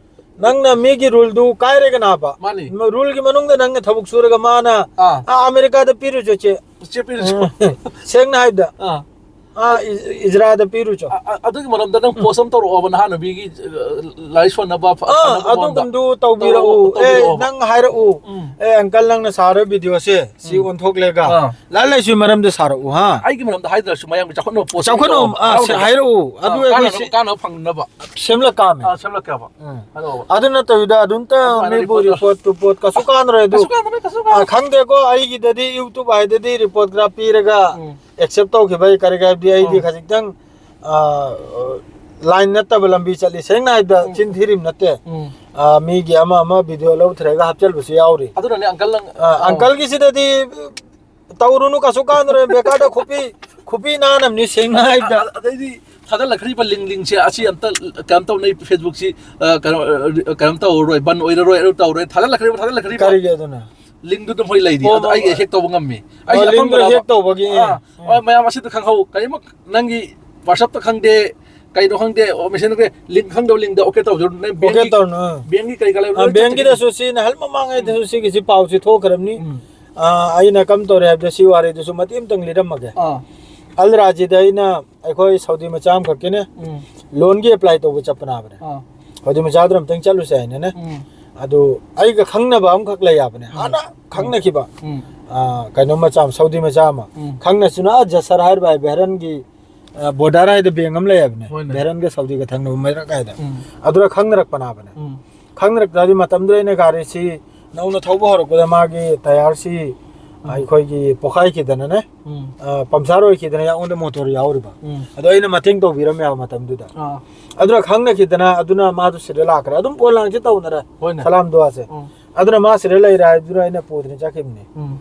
ꯅꯪꯅ ꯃꯤꯒꯤ ꯔꯨꯜꯗꯨ ꯀꯥꯏꯔꯦꯒꯅꯥꯕ꯫ ꯃꯥꯅꯤ꯫ ꯔꯨꯜꯒꯤ ꯃꯅꯨꯡꯗ ꯅꯪꯅ ꯊꯕꯛ ꯁꯨꯔꯒ ꯃꯥꯅ ꯑꯥ꯫ ꯑꯥ, ꯑꯃꯦꯔꯤꯀꯥꯗ ꯄꯤꯔꯨꯆꯣ ꯆꯦ꯫ ꯆꯦ ꯄꯤꯔꯨꯆꯣ꯫ ꯎꯝ꯫ ꯁꯦꯡꯅ ꯍꯥꯏꯕꯗ꯫ ꯑꯥ꯫ ꯑꯥ, ꯏ-, ꯏꯖꯔꯥꯗ ꯄꯤꯔꯨꯆꯣ꯫ ꯑ-, ꯑ-, ꯑꯗꯨꯒꯤ ꯃꯔꯝꯗ ꯅꯪ ꯄꯣꯁ ꯑꯃ ꯇꯧꯔꯛꯑꯣꯕ, ꯅꯍꯥꯟ ꯅꯨꯄꯤꯒꯤ, ꯑ, ꯂꯥꯏ ꯁꯣꯟꯅꯕ ꯐ-, ꯑꯥ, ꯐꯅꯕ ꯃꯉꯣꯟꯗ꯫ ꯑꯗꯨꯒꯨꯝꯗꯨ ꯇꯧꯕꯤꯔꯛꯎ꯫ ꯇꯧꯔꯛꯑꯣ, ꯑꯦ, ꯇꯧꯕꯤꯔꯛꯑꯣꯕ꯫ ꯅꯪ ꯍꯥꯏꯔꯛꯎ꯫ ꯎꯝ꯫ ꯑꯦ, uncle, ꯅꯪꯅ ꯁꯥꯔ videoꯁꯦ ꯁꯤ ꯎꯝ꯫ ꯑꯣꯟꯊꯣꯛꯂꯦꯒ꯫ ꯑꯥ꯫ ꯂꯥꯏꯔꯤꯛ ꯂꯥꯏꯁꯨꯒꯤ ꯃꯔꯝꯗ ꯁꯥꯔꯛꯎ, ꯍꯥ? ꯑꯩꯒꯤ ꯃꯔꯝꯗ ꯍꯥꯏꯗ꯭ꯔꯁꯨ ꯃꯌꯥꯝꯒꯤ ꯆꯥꯎꯈꯠꯅꯕ ꯄꯣꯁ ꯑꯃ ꯆꯥꯎꯈꯠꯅꯕ, ꯇꯧꯔꯛꯑꯣꯕ꯫ ꯑꯥ, ꯁꯤ ꯍꯔꯥꯎꯅꯕ꯫ ꯍꯥꯏꯔꯛꯎ꯫ ꯑꯗꯨ ꯑꯥ, ꯑꯩꯈꯣꯏ ꯀꯥꯟꯅꯕ, ꯁꯤ ꯀꯥꯟꯅꯕ ꯐꯪꯅꯕ꯫ ꯁꯦꯝꯂꯛꯀꯥꯃꯦ꯫ ꯑꯥ, ꯁꯦꯝꯂꯛꯀꯦꯕ꯫ ꯎꯝ꯫ ꯍꯥꯏꯔꯛꯑꯣꯕ꯫ ꯑꯗꯨ ꯅꯠꯇꯕꯤꯗ ꯑꯗꯨꯝꯇ ꯑꯗꯨꯃꯥꯏꯅ ꯃꯤꯕꯨ report ꯇꯧ-, report to pot ꯀꯩꯁꯨ ꯀꯥꯟꯅꯔꯣꯏ ꯑꯗꯨ꯫ ꯀꯩꯁꯨ ꯀꯥꯟꯅꯔꯣꯏ, ꯀꯩꯁꯨ ꯑ, ꯀꯥꯟꯅꯔꯣꯏ꯫ ꯈꯪꯗꯦꯀꯣ, ꯑꯩꯒꯤꯗꯗꯤ YouTube ꯍꯥꯏꯗꯗꯤ report ꯈꯔ ꯄꯤꯔꯒ ꯎꯝ꯫ Accept ꯇꯧꯈꯤꯕ ꯑꯩ ꯀꯔꯤ ꯍꯥꯏꯕꯗꯤ ꯑꯩꯗꯤ ꯎꯝ꯫ ꯈꯖꯤꯛꯇꯪ, ꯑ, line ꯅꯠꯇꯕ ꯂꯝꯕꯤ ꯆꯠꯂꯤ꯫ ꯁꯦꯡꯅ ꯍꯥꯏꯕꯗ ꯎꯝ꯫ ꯆꯤꯟ ꯊꯤꯔꯤꯝ ꯅꯠꯇꯦ꯫ ꯎꯝ꯫ ꯑ, ꯃꯤꯒꯤ ꯑꯃ ꯑꯃ video ꯂꯧꯊꯔꯒ ꯍꯥꯞꯆꯤꯟꯕꯁꯨ ꯌꯥꯎꯔꯤ꯫ ꯑꯗꯨꯅꯅꯦ uncle ꯅꯪ, ꯑ, ꯑ, uncleꯒꯤꯁꯤꯗꯗꯤ ꯇꯧꯔꯨꯅꯨ, ꯀꯩꯁꯨ ꯀꯥꯟꯅꯔꯣꯏ꯫ ꯕꯦꯀꯥꯔꯗ ꯈꯨꯄꯤ, ꯈꯨꯄꯤ ꯅꯥꯟꯅꯕꯅꯤ, ꯁꯦꯡꯅ ꯍꯥꯏꯕꯗ꯫ ꯑ-, ꯑꯗꯩꯗꯤ ꯊꯥꯖꯜꯂꯛꯈ꯭ꯔꯤꯕ link, linkꯁꯦ ꯑꯁꯤ ꯑꯝꯇ ꯀꯩꯅꯣ ꯇꯧꯅꯩ, Facebookꯁꯤ, ꯑ, ꯀꯩꯅꯣ, ꯑ, ꯀꯩꯅꯣ ꯇꯧꯔꯔꯣꯏ, ꯕꯟ ꯑꯣꯏꯔꯔꯣꯏ, ꯑꯗꯨ ꯇꯧꯔꯔꯣꯏ, ꯊꯥꯖꯜꯂꯛꯈ꯭ꯔꯤꯕ, ꯊꯥꯖꯜꯂꯛꯈ꯭ꯔꯤꯕ꯫ ꯀꯔꯤꯒꯤ ꯑꯗꯨꯅ? Linkꯗꯨ ꯑꯗꯨꯝ ꯍꯣꯏ ꯂꯩꯔꯤ꯫ ꯑꯣ, ꯑꯗꯣ ꯑꯩ ꯃ-, hack ꯇꯧꯕ ꯉꯝꯃꯤ꯫ ꯑꯣ, ꯑꯩꯁꯦ linkꯗꯣ ꯑꯄꯪꯕꯔꯕ? Hack ꯇꯧꯕꯒꯤ꯫ ꯑꯥ, ꯎꯝ꯫ ꯍꯣꯏ, ꯃꯌꯥꯝ ꯑꯁꯤꯗ ꯈꯪꯍꯧ꯫ ꯀꯔꯤꯃꯛ ꯅꯪꯒꯤ WhatsAppꯇ ꯈꯪꯗꯦ, ꯀꯩꯅꯣ ꯈꯪꯗꯦ, ꯑꯣ, Messengerꯗ link ꯈꯪꯗꯕ linkꯗ OK ꯇꯧꯖꯔꯨ꯫ ꯅꯪ OK bankꯀꯤ, ꯇꯧꯔꯨꯅꯨ, ꯑꯥ꯫ Bankꯀꯤ ꯀꯔꯤ ꯀꯔꯥ ꯂꯩꯕ ꯑꯥ, ꯂꯣꯏ bankꯀꯤꯗꯁꯨ ꯆꯠꯈꯤꯅꯤ꯫ ꯁꯤ ꯅꯍꯥꯟ ꯃꯃꯥꯡꯉꯩꯗꯁꯨ ꯎꯝ꯫ ꯁꯤꯒꯤꯁꯤ ꯄꯥꯎꯁꯤ ꯊꯣꯛꯈ꯭ꯔꯕꯅꯤ꯫ ꯎꯝ꯫ ꯑꯥ, ꯑꯩꯅ ꯀꯝ ꯇꯧꯔꯦ ꯍꯥꯏꯕꯗ ꯁꯤ ꯋꯥꯔꯤꯗꯨꯁꯨ ꯃꯇꯦꯛ ꯑꯃꯇꯪ ꯂꯤꯔꯝꯃꯒꯦ꯫ ꯑꯥ꯫ ꯑꯜ ꯔꯥꯖꯤꯗ ꯑꯩꯅ ꯑꯩꯈꯣꯏ ꯁꯥꯎꯗꯤ ꯃꯆꯥ ꯑꯃꯈꯛꯀꯤꯅꯦ, ꯎꯝ꯫ Loanꯒꯤ apply ꯇꯧꯕ ꯆꯠꯄꯅꯦ ꯍꯥꯏꯕꯅꯦ꯫ ꯑꯥ꯫ ꯁꯥꯎꯗꯤ ꯃꯆꯥꯗꯨꯅ ꯑꯝꯇꯪ ꯆꯠꯂꯨꯁꯦ ꯍꯥꯏꯅꯅꯦ꯫ ꯎꯝ꯫ ꯑꯗꯨ ꯑꯩꯒ ꯈꯪꯅꯕ ꯑꯃꯈꯛ ꯂꯩ ꯍꯥꯏꯕꯅꯦ꯫ ꯎꯝ꯫ ꯍꯥꯟꯅ ꯈꯪꯅꯈꯤꯕ꯫ ꯎꯝ꯫ ꯑꯥ, ꯀꯩꯅꯣ ꯃꯆꯥ ꯑꯃ, ꯁꯥꯎꯗꯤ ꯃꯆꯥ ꯑꯃ꯫ ꯎꯝ꯫ ꯈꯪꯅꯁꯨꯅ ꯑꯥ ꯖꯁꯔ ꯍꯥꯏꯔꯤꯕ ꯑꯩ ꯕꯦꯍꯔꯟꯒꯤ, ꯑꯥ, border ꯍꯥꯏꯗ bank ꯑꯃ ꯂꯩ ꯍꯥꯏꯕꯅꯦ꯫ ꯍꯣꯏꯅꯦ꯫ ꯕꯦꯍꯔꯟꯒ ꯁꯥꯎꯗꯤꯒ ꯊꯪꯅꯕ ꯃꯔꯛ ꯍꯥꯏꯗ꯫ ꯎꯝ꯫ ꯑꯗꯨꯗ ꯈꯪꯅꯔꯛꯄꯅꯦ ꯍꯥꯏꯕꯅꯦ꯫ ꯎꯝ꯫ ꯈꯪꯅꯔꯛꯇ꯭ꯔꯗꯤ ꯃꯇꯝꯗꯨꯗ ꯑꯩꯅ ꯒꯥꯔꯤꯁꯤ ꯅꯧꯅ ꯊꯧꯕ ꯍꯧꯔꯛꯄꯗ ꯃꯥꯒꯤ tyreꯁꯤ ꯎꯝ꯫ ꯑꯩꯈꯣꯏꯒꯤ ꯄꯣꯈꯥꯏꯈꯤꯗꯅꯅꯦ꯫ ꯎꯝ꯫ ꯑ, puncture ꯑꯣꯏꯈꯤꯗꯅ ꯑꯩꯉꯣꯟꯗ motor ꯌꯥꯎꯔꯤꯕ꯫ ꯎꯝ꯫ ꯑꯗꯣ ꯑꯩꯅ ꯃꯇꯦꯡ ꯇꯧꯕꯤꯔꯝꯃꯦꯕ ꯃꯇꯝꯗꯨꯗ꯫ ꯑꯥ꯫ ꯑꯗꯨꯅ ꯈꯪꯅꯈꯤꯗꯅ ꯑꯗꯨꯅ ꯃꯥꯗꯣ ꯁꯤꯗ ꯂꯥꯛꯈ꯭ꯔꯦ꯫ ꯑꯗꯨꯝ phone ꯂꯥꯡꯁꯦ ꯇꯧꯅꯔꯦ꯫ ꯍꯣꯏꯅꯦ꯫ ꯁꯂꯥꯝ ꯗꯨꯋꯥꯁꯦ꯫ ꯎꯝ꯫ ꯑꯗꯨꯅ ꯃꯥ ꯁꯤꯗ ꯂꯩꯔꯦ ꯍꯥꯏꯗꯨꯅ ꯑꯩꯅ ꯄꯨꯗꯅ ꯆꯠꯈꯤꯕꯅꯤ꯫ ꯎꯝ꯫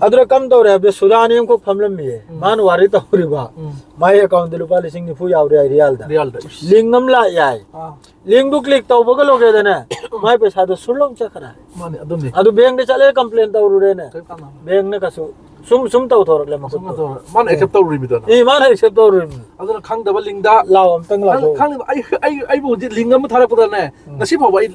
ꯑꯗꯨꯅ ꯀꯝ ꯇꯧꯔꯦ ꯍꯥꯏꯕꯗ ꯁꯨꯗꯥꯅꯤ ꯑꯃꯈꯛ ꯐꯝꯂꯝꯃꯤꯌꯦ꯫ ꯎꯝ꯫ ꯃꯥꯅ ꯋꯥꯔꯤ ꯇꯧꯔꯤꯕ꯫ ꯎꯝ꯫ ꯃꯥꯒꯤ accountꯗ ꯂꯨꯄꯥ ꯂꯤꯁꯤꯡ ꯅꯤꯐꯨ ꯌꯥꯎꯔꯦ ꯍꯥꯏ ꯔꯤꯌꯥꯜꯗ꯫ ꯔꯤꯌꯥꯜꯗ꯫ ꯏꯁ꯫ Link ꯑꯃ ꯂꯥꯛꯑꯦ ꯍꯥꯏ꯫ ꯑꯥ꯫ Linkꯗꯨ click ꯇꯧꯕꯒ ꯂꯣꯏꯔꯦꯗꯅꯦ꯫ ꯃꯥꯏ ꯄꯩꯁꯥꯗꯣ ꯁꯨꯔ ꯂꯧ ꯆꯠꯈ꯭ꯔꯦ꯫ ꯃꯥꯅꯦ, ꯑꯗꯨꯅꯤ꯫ ꯑꯗꯨ bankꯗ ꯆꯠꯂꯦ complain ꯇꯧꯔꯨꯔꯦꯅꯦ꯫ ꯀꯔꯤꯝ ꯀꯥꯟꯅꯕ꯫ Bankꯅ ꯀꯩꯁꯨ ꯁꯨꯝ, ꯁꯨꯝ ꯇꯧꯊꯣꯔꯛꯂꯦ ꯁꯨꯝ ꯃꯈꯨꯠꯇꯣ꯫ ꯇꯧꯊꯣꯔꯛ-, ꯃꯥꯅ ꯑꯦ꯫ Accept ꯇꯧꯔꯨꯔꯤꯕꯗꯅ꯫ ꯑꯦ, ꯃꯥꯅ accept ꯇꯧꯔꯨꯔꯤꯕꯅꯤ꯫ ꯑꯗꯨꯅ ꯈꯪꯗꯕ linkꯗ ꯂꯥꯎ ꯑꯝꯇꯪ ꯈꯪ-, ꯂꯥꯎꯊꯣꯛꯎ꯫ ꯈꯪꯗꯕ ꯑꯩ, ꯑꯩ, ꯑꯩꯕꯨ ꯍꯧꯖꯤꯛ link ꯑꯃ ꯊꯥꯔꯛꯄꯗꯅꯦ, ꯎꯝ꯫ ꯉꯁꯤ ꯐꯥꯎꯕ ꯑꯩ,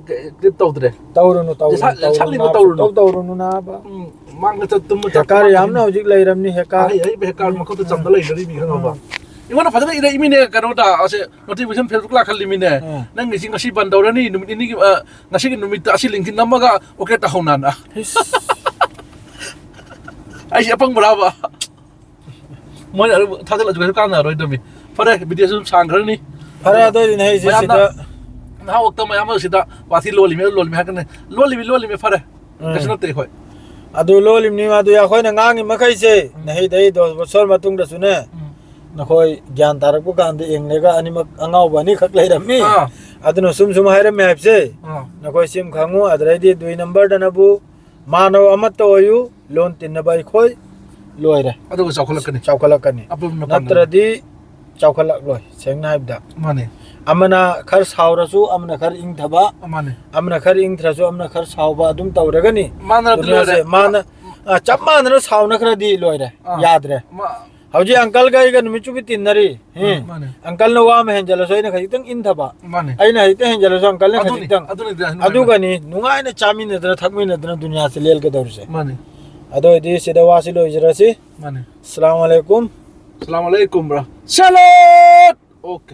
ꯑꯦ, click ꯇꯧꯗ꯭ꯔꯦ꯫ ꯇꯧꯔꯨꯅꯨ, ꯇꯧꯔꯨꯅꯨ, ꯁꯠ-, ꯇꯧꯔꯨꯅꯨ ꯁꯠꯂꯤꯕ ꯅꯥꯕ, ꯇꯧꯔꯨꯅꯨ꯫ ꯁꯨꯡꯇꯧ ꯇꯧꯔꯨꯅꯨ ꯅꯥꯕ꯫ ꯎꯝ꯫ ꯃꯥꯡꯗ ꯆꯠ-, ꯇꯨꯝꯕ ꯆꯠ-, ꯍꯦꯀꯥꯔ ꯌꯥꯝꯅ ꯍꯧꯖꯤꯛ ꯂꯩꯔꯝꯅꯤ, ꯍꯦꯀꯥꯔ꯫ ꯑꯍꯩ, ꯑꯍꯩꯕ ꯍꯦꯀꯥꯔ ꯃꯈꯨꯠꯇ ꯆꯝꯕ ꯂꯩꯅꯔꯤꯃꯤ, ꯈꯪꯉꯕ? ꯎꯝ꯫ ꯑꯩꯉꯣꯟꯗ ꯐꯖꯅ ꯏꯔꯛꯏꯃꯤꯅꯦ, ꯀꯩꯅꯣꯗ, ꯑꯁꯦ, notification Facebook ꯂꯥꯛꯍꯜꯂꯤꯃꯤꯅꯦ꯫ ꯎꯝ꯫ "ꯅꯪꯒꯤꯁꯤ ꯉꯁꯤ ꯕꯟ ꯇꯧꯔꯅꯤ, ꯅꯨꯃꯤꯠ ꯅꯤꯅꯤꯒꯤ, ꯑ, ꯉꯁꯤꯒꯤ ꯅꯨꯃꯤꯠꯇ ꯑꯁꯤ link ꯁꯤ ꯅꯝꯃꯒ OK ꯇꯧꯍꯧꯅꯥꯅ"꯫ ꯏꯁ꯫ ꯑꯩꯁꯦ ꯑꯄꯪꯕ꯭ꯔꯥꯕ? ꯃꯣꯏꯅ ꯑꯗꯨ ꯊꯥꯖꯤꯜꯂꯁꯨ ꯀꯩꯁꯨ ꯀꯥꯟꯅꯔꯣꯏꯗꯕꯅꯤ꯫ ꯐꯔꯦ, video ꯁꯨ ꯁꯨꯝ ꯁꯥꯡꯈ꯭ꯔꯅꯤ꯫ ꯐꯔꯦ, ꯑꯗꯨ ꯑꯣꯏꯗꯤ ꯅꯍꯩꯁꯦ ꯃꯌꯥꯝꯅ ꯁꯤꯗ ꯅꯍꯥ ꯑꯣꯛꯇ ꯃꯌꯥꯝ ꯑꯃ ꯁꯤꯗ ꯋꯥꯊꯤ ꯂꯣꯜꯂꯤꯃꯤ, ꯑꯗꯨ ꯂꯣꯜꯂꯤꯃꯤ ꯍꯥꯏꯔꯛꯀꯅꯤ꯫ ꯂꯣꯜꯂꯤꯃꯤ, ꯂꯣꯜꯂꯤꯃꯤ, ꯐꯔꯦ꯫ ꯎꯝ꯫ ꯀꯩꯁꯨ ꯅꯠꯇꯦ ꯑꯩꯈꯣꯏ꯫ ꯑꯗꯨ ꯂꯣꯜꯂꯤꯕꯅꯤ, ꯑꯗꯨ ꯑꯩꯈꯣꯏꯅ ꯉꯥꯡꯉꯤ ꯃꯈꯩꯁꯦ, ꯎꯝ꯫ ꯅꯍꯩꯗꯩ ꯗꯣꯁ ꯕꯣꯁꯣꯔ ꯃꯇꯨꯡꯗꯁꯨꯅꯦ, ꯎꯝ꯫ ꯅꯈꯣꯏ ꯒ꯭ꯌꯥꯟ ꯇꯥꯔꯛꯄ ꯀꯥꯟꯗ ꯌꯦꯡꯂꯒ ꯑꯅꯤꯃꯛ ꯑꯉꯥꯎꯕ ꯑꯅꯤꯈꯛ ꯂꯩꯔꯝꯃꯤ꯫ ꯑꯥ꯫ ꯑꯗꯨꯅ ꯁꯨꯝ ꯁꯨꯝ ꯍꯥꯏꯔꯝꯃꯦ ꯍꯥꯏꯕꯁꯦ, ꯑꯥ꯫ ꯅꯈꯣꯏ ꯁꯤꯝ ꯈꯪꯉꯨ, ꯑꯗꯨꯗꯩꯗꯤ ꯗꯨꯏ ꯅꯝꯕꯔꯗꯅꯕꯨ ꯃꯥꯟꯅꯕ ꯑꯃꯠꯇ ꯑꯣꯏꯌꯨ, ꯂꯣꯟ ꯇꯤꯟꯅꯕ ꯑꯩꯈꯣꯏ ꯂꯣꯏꯔꯦ꯫ ꯑꯗꯨꯒ ꯆꯥꯎꯈꯠꯂꯛꯀꯅꯤ꯫ ꯆꯥꯎꯈꯠꯂꯛꯀꯅꯤ꯫ ꯑꯄꯨꯟꯕ ꯄꯥꯟꯗꯝ꯫ ꯅꯠꯇ꯭ꯔꯗꯤ ꯆꯥꯎꯈꯠꯂꯛꯂꯣꯏ, ꯁꯦꯡꯅ ꯍꯥꯏꯕꯗ꯫ ꯃꯥꯅꯦ꯫ ꯑꯃꯅ ꯈꯔ ꯁꯥꯎꯔꯁꯨ, ꯑꯃꯅ ꯈꯔ ꯏꯪꯊꯕ, ꯃꯥꯅꯦ꯫ ꯑꯃꯅ ꯈꯔ ꯏꯪꯊꯔꯁꯨ, ꯑꯃꯅ ꯈꯔ ꯁꯥꯎꯕ, ꯑꯗꯨꯝ ꯇꯧꯔꯒꯅꯤ꯫ ꯃꯥꯟꯅꯔꯗꯤ ꯗꯨꯅꯤꯌꯥꯁꯦ ꯂꯣꯏꯔꯦ꯫ ꯃꯥꯅ, ꯑ, ꯆꯞ ꯃꯥꯟꯅꯅ ꯁꯥꯎꯅꯈ꯭ꯔꯗꯤ ꯂꯣꯏꯔꯦ꯫ ꯑꯥ꯫ ꯌꯥꯗ꯭ꯔꯦ꯫ ꯃꯥ-, ꯍꯧꯖꯤꯛ uncle ꯒ ꯑꯩꯒ ꯅꯨꯃꯤꯠ ꯆꯨꯞꯄꯤ ꯇꯤꯟꯅꯔꯤ꯫ ꯎꯝ, ꯃꯥꯅꯦ꯫ Uncle ꯅ ꯋꯥ ꯑꯃ ꯍꯦꯟꯖꯜꯂꯁꯨ ꯑꯩꯅ ꯈꯖꯤꯛꯇꯪ ꯏꯪꯊꯕ꯫ ꯃꯥꯅꯦ꯫ ꯑꯩꯅ ꯍꯦꯛꯇ ꯍꯦꯟꯖꯜꯂꯁꯨ uncle ꯅ ꯑꯗꯨꯅꯤ, ꯈꯖꯤꯛꯇꯪ꯫ ꯑꯗꯨꯅꯤ, ꯑꯗꯨꯅꯤ, ꯑꯗꯨꯅꯤ꯫ ꯑꯗꯨꯒꯅꯤ ꯅꯨꯡꯉꯥꯏꯅ ꯆꯥꯃꯤꯟꯅꯗꯅ ꯊꯛꯃꯤꯟꯅꯗꯅ ꯗꯨꯅꯤꯌꯥꯁꯦ ꯂꯦꯜꯒꯗꯧꯔꯤꯁꯦ꯫ ꯃꯥꯅꯦ꯫ ꯑꯗꯨ ꯑꯣꯏꯗꯤ ꯁꯤꯗ ꯋꯥꯁꯤ ꯂꯣꯏꯖꯔꯁꯤ꯫ ꯃꯥꯅꯦ꯫ ꯑꯁꯂꯥꯃꯨ ꯑꯂꯩꯀꯨꯝ꯫ ꯑꯁꯂꯥꯃꯨ ꯑꯂꯩꯀꯨꯝ, bro꯫ Salute! OK꯫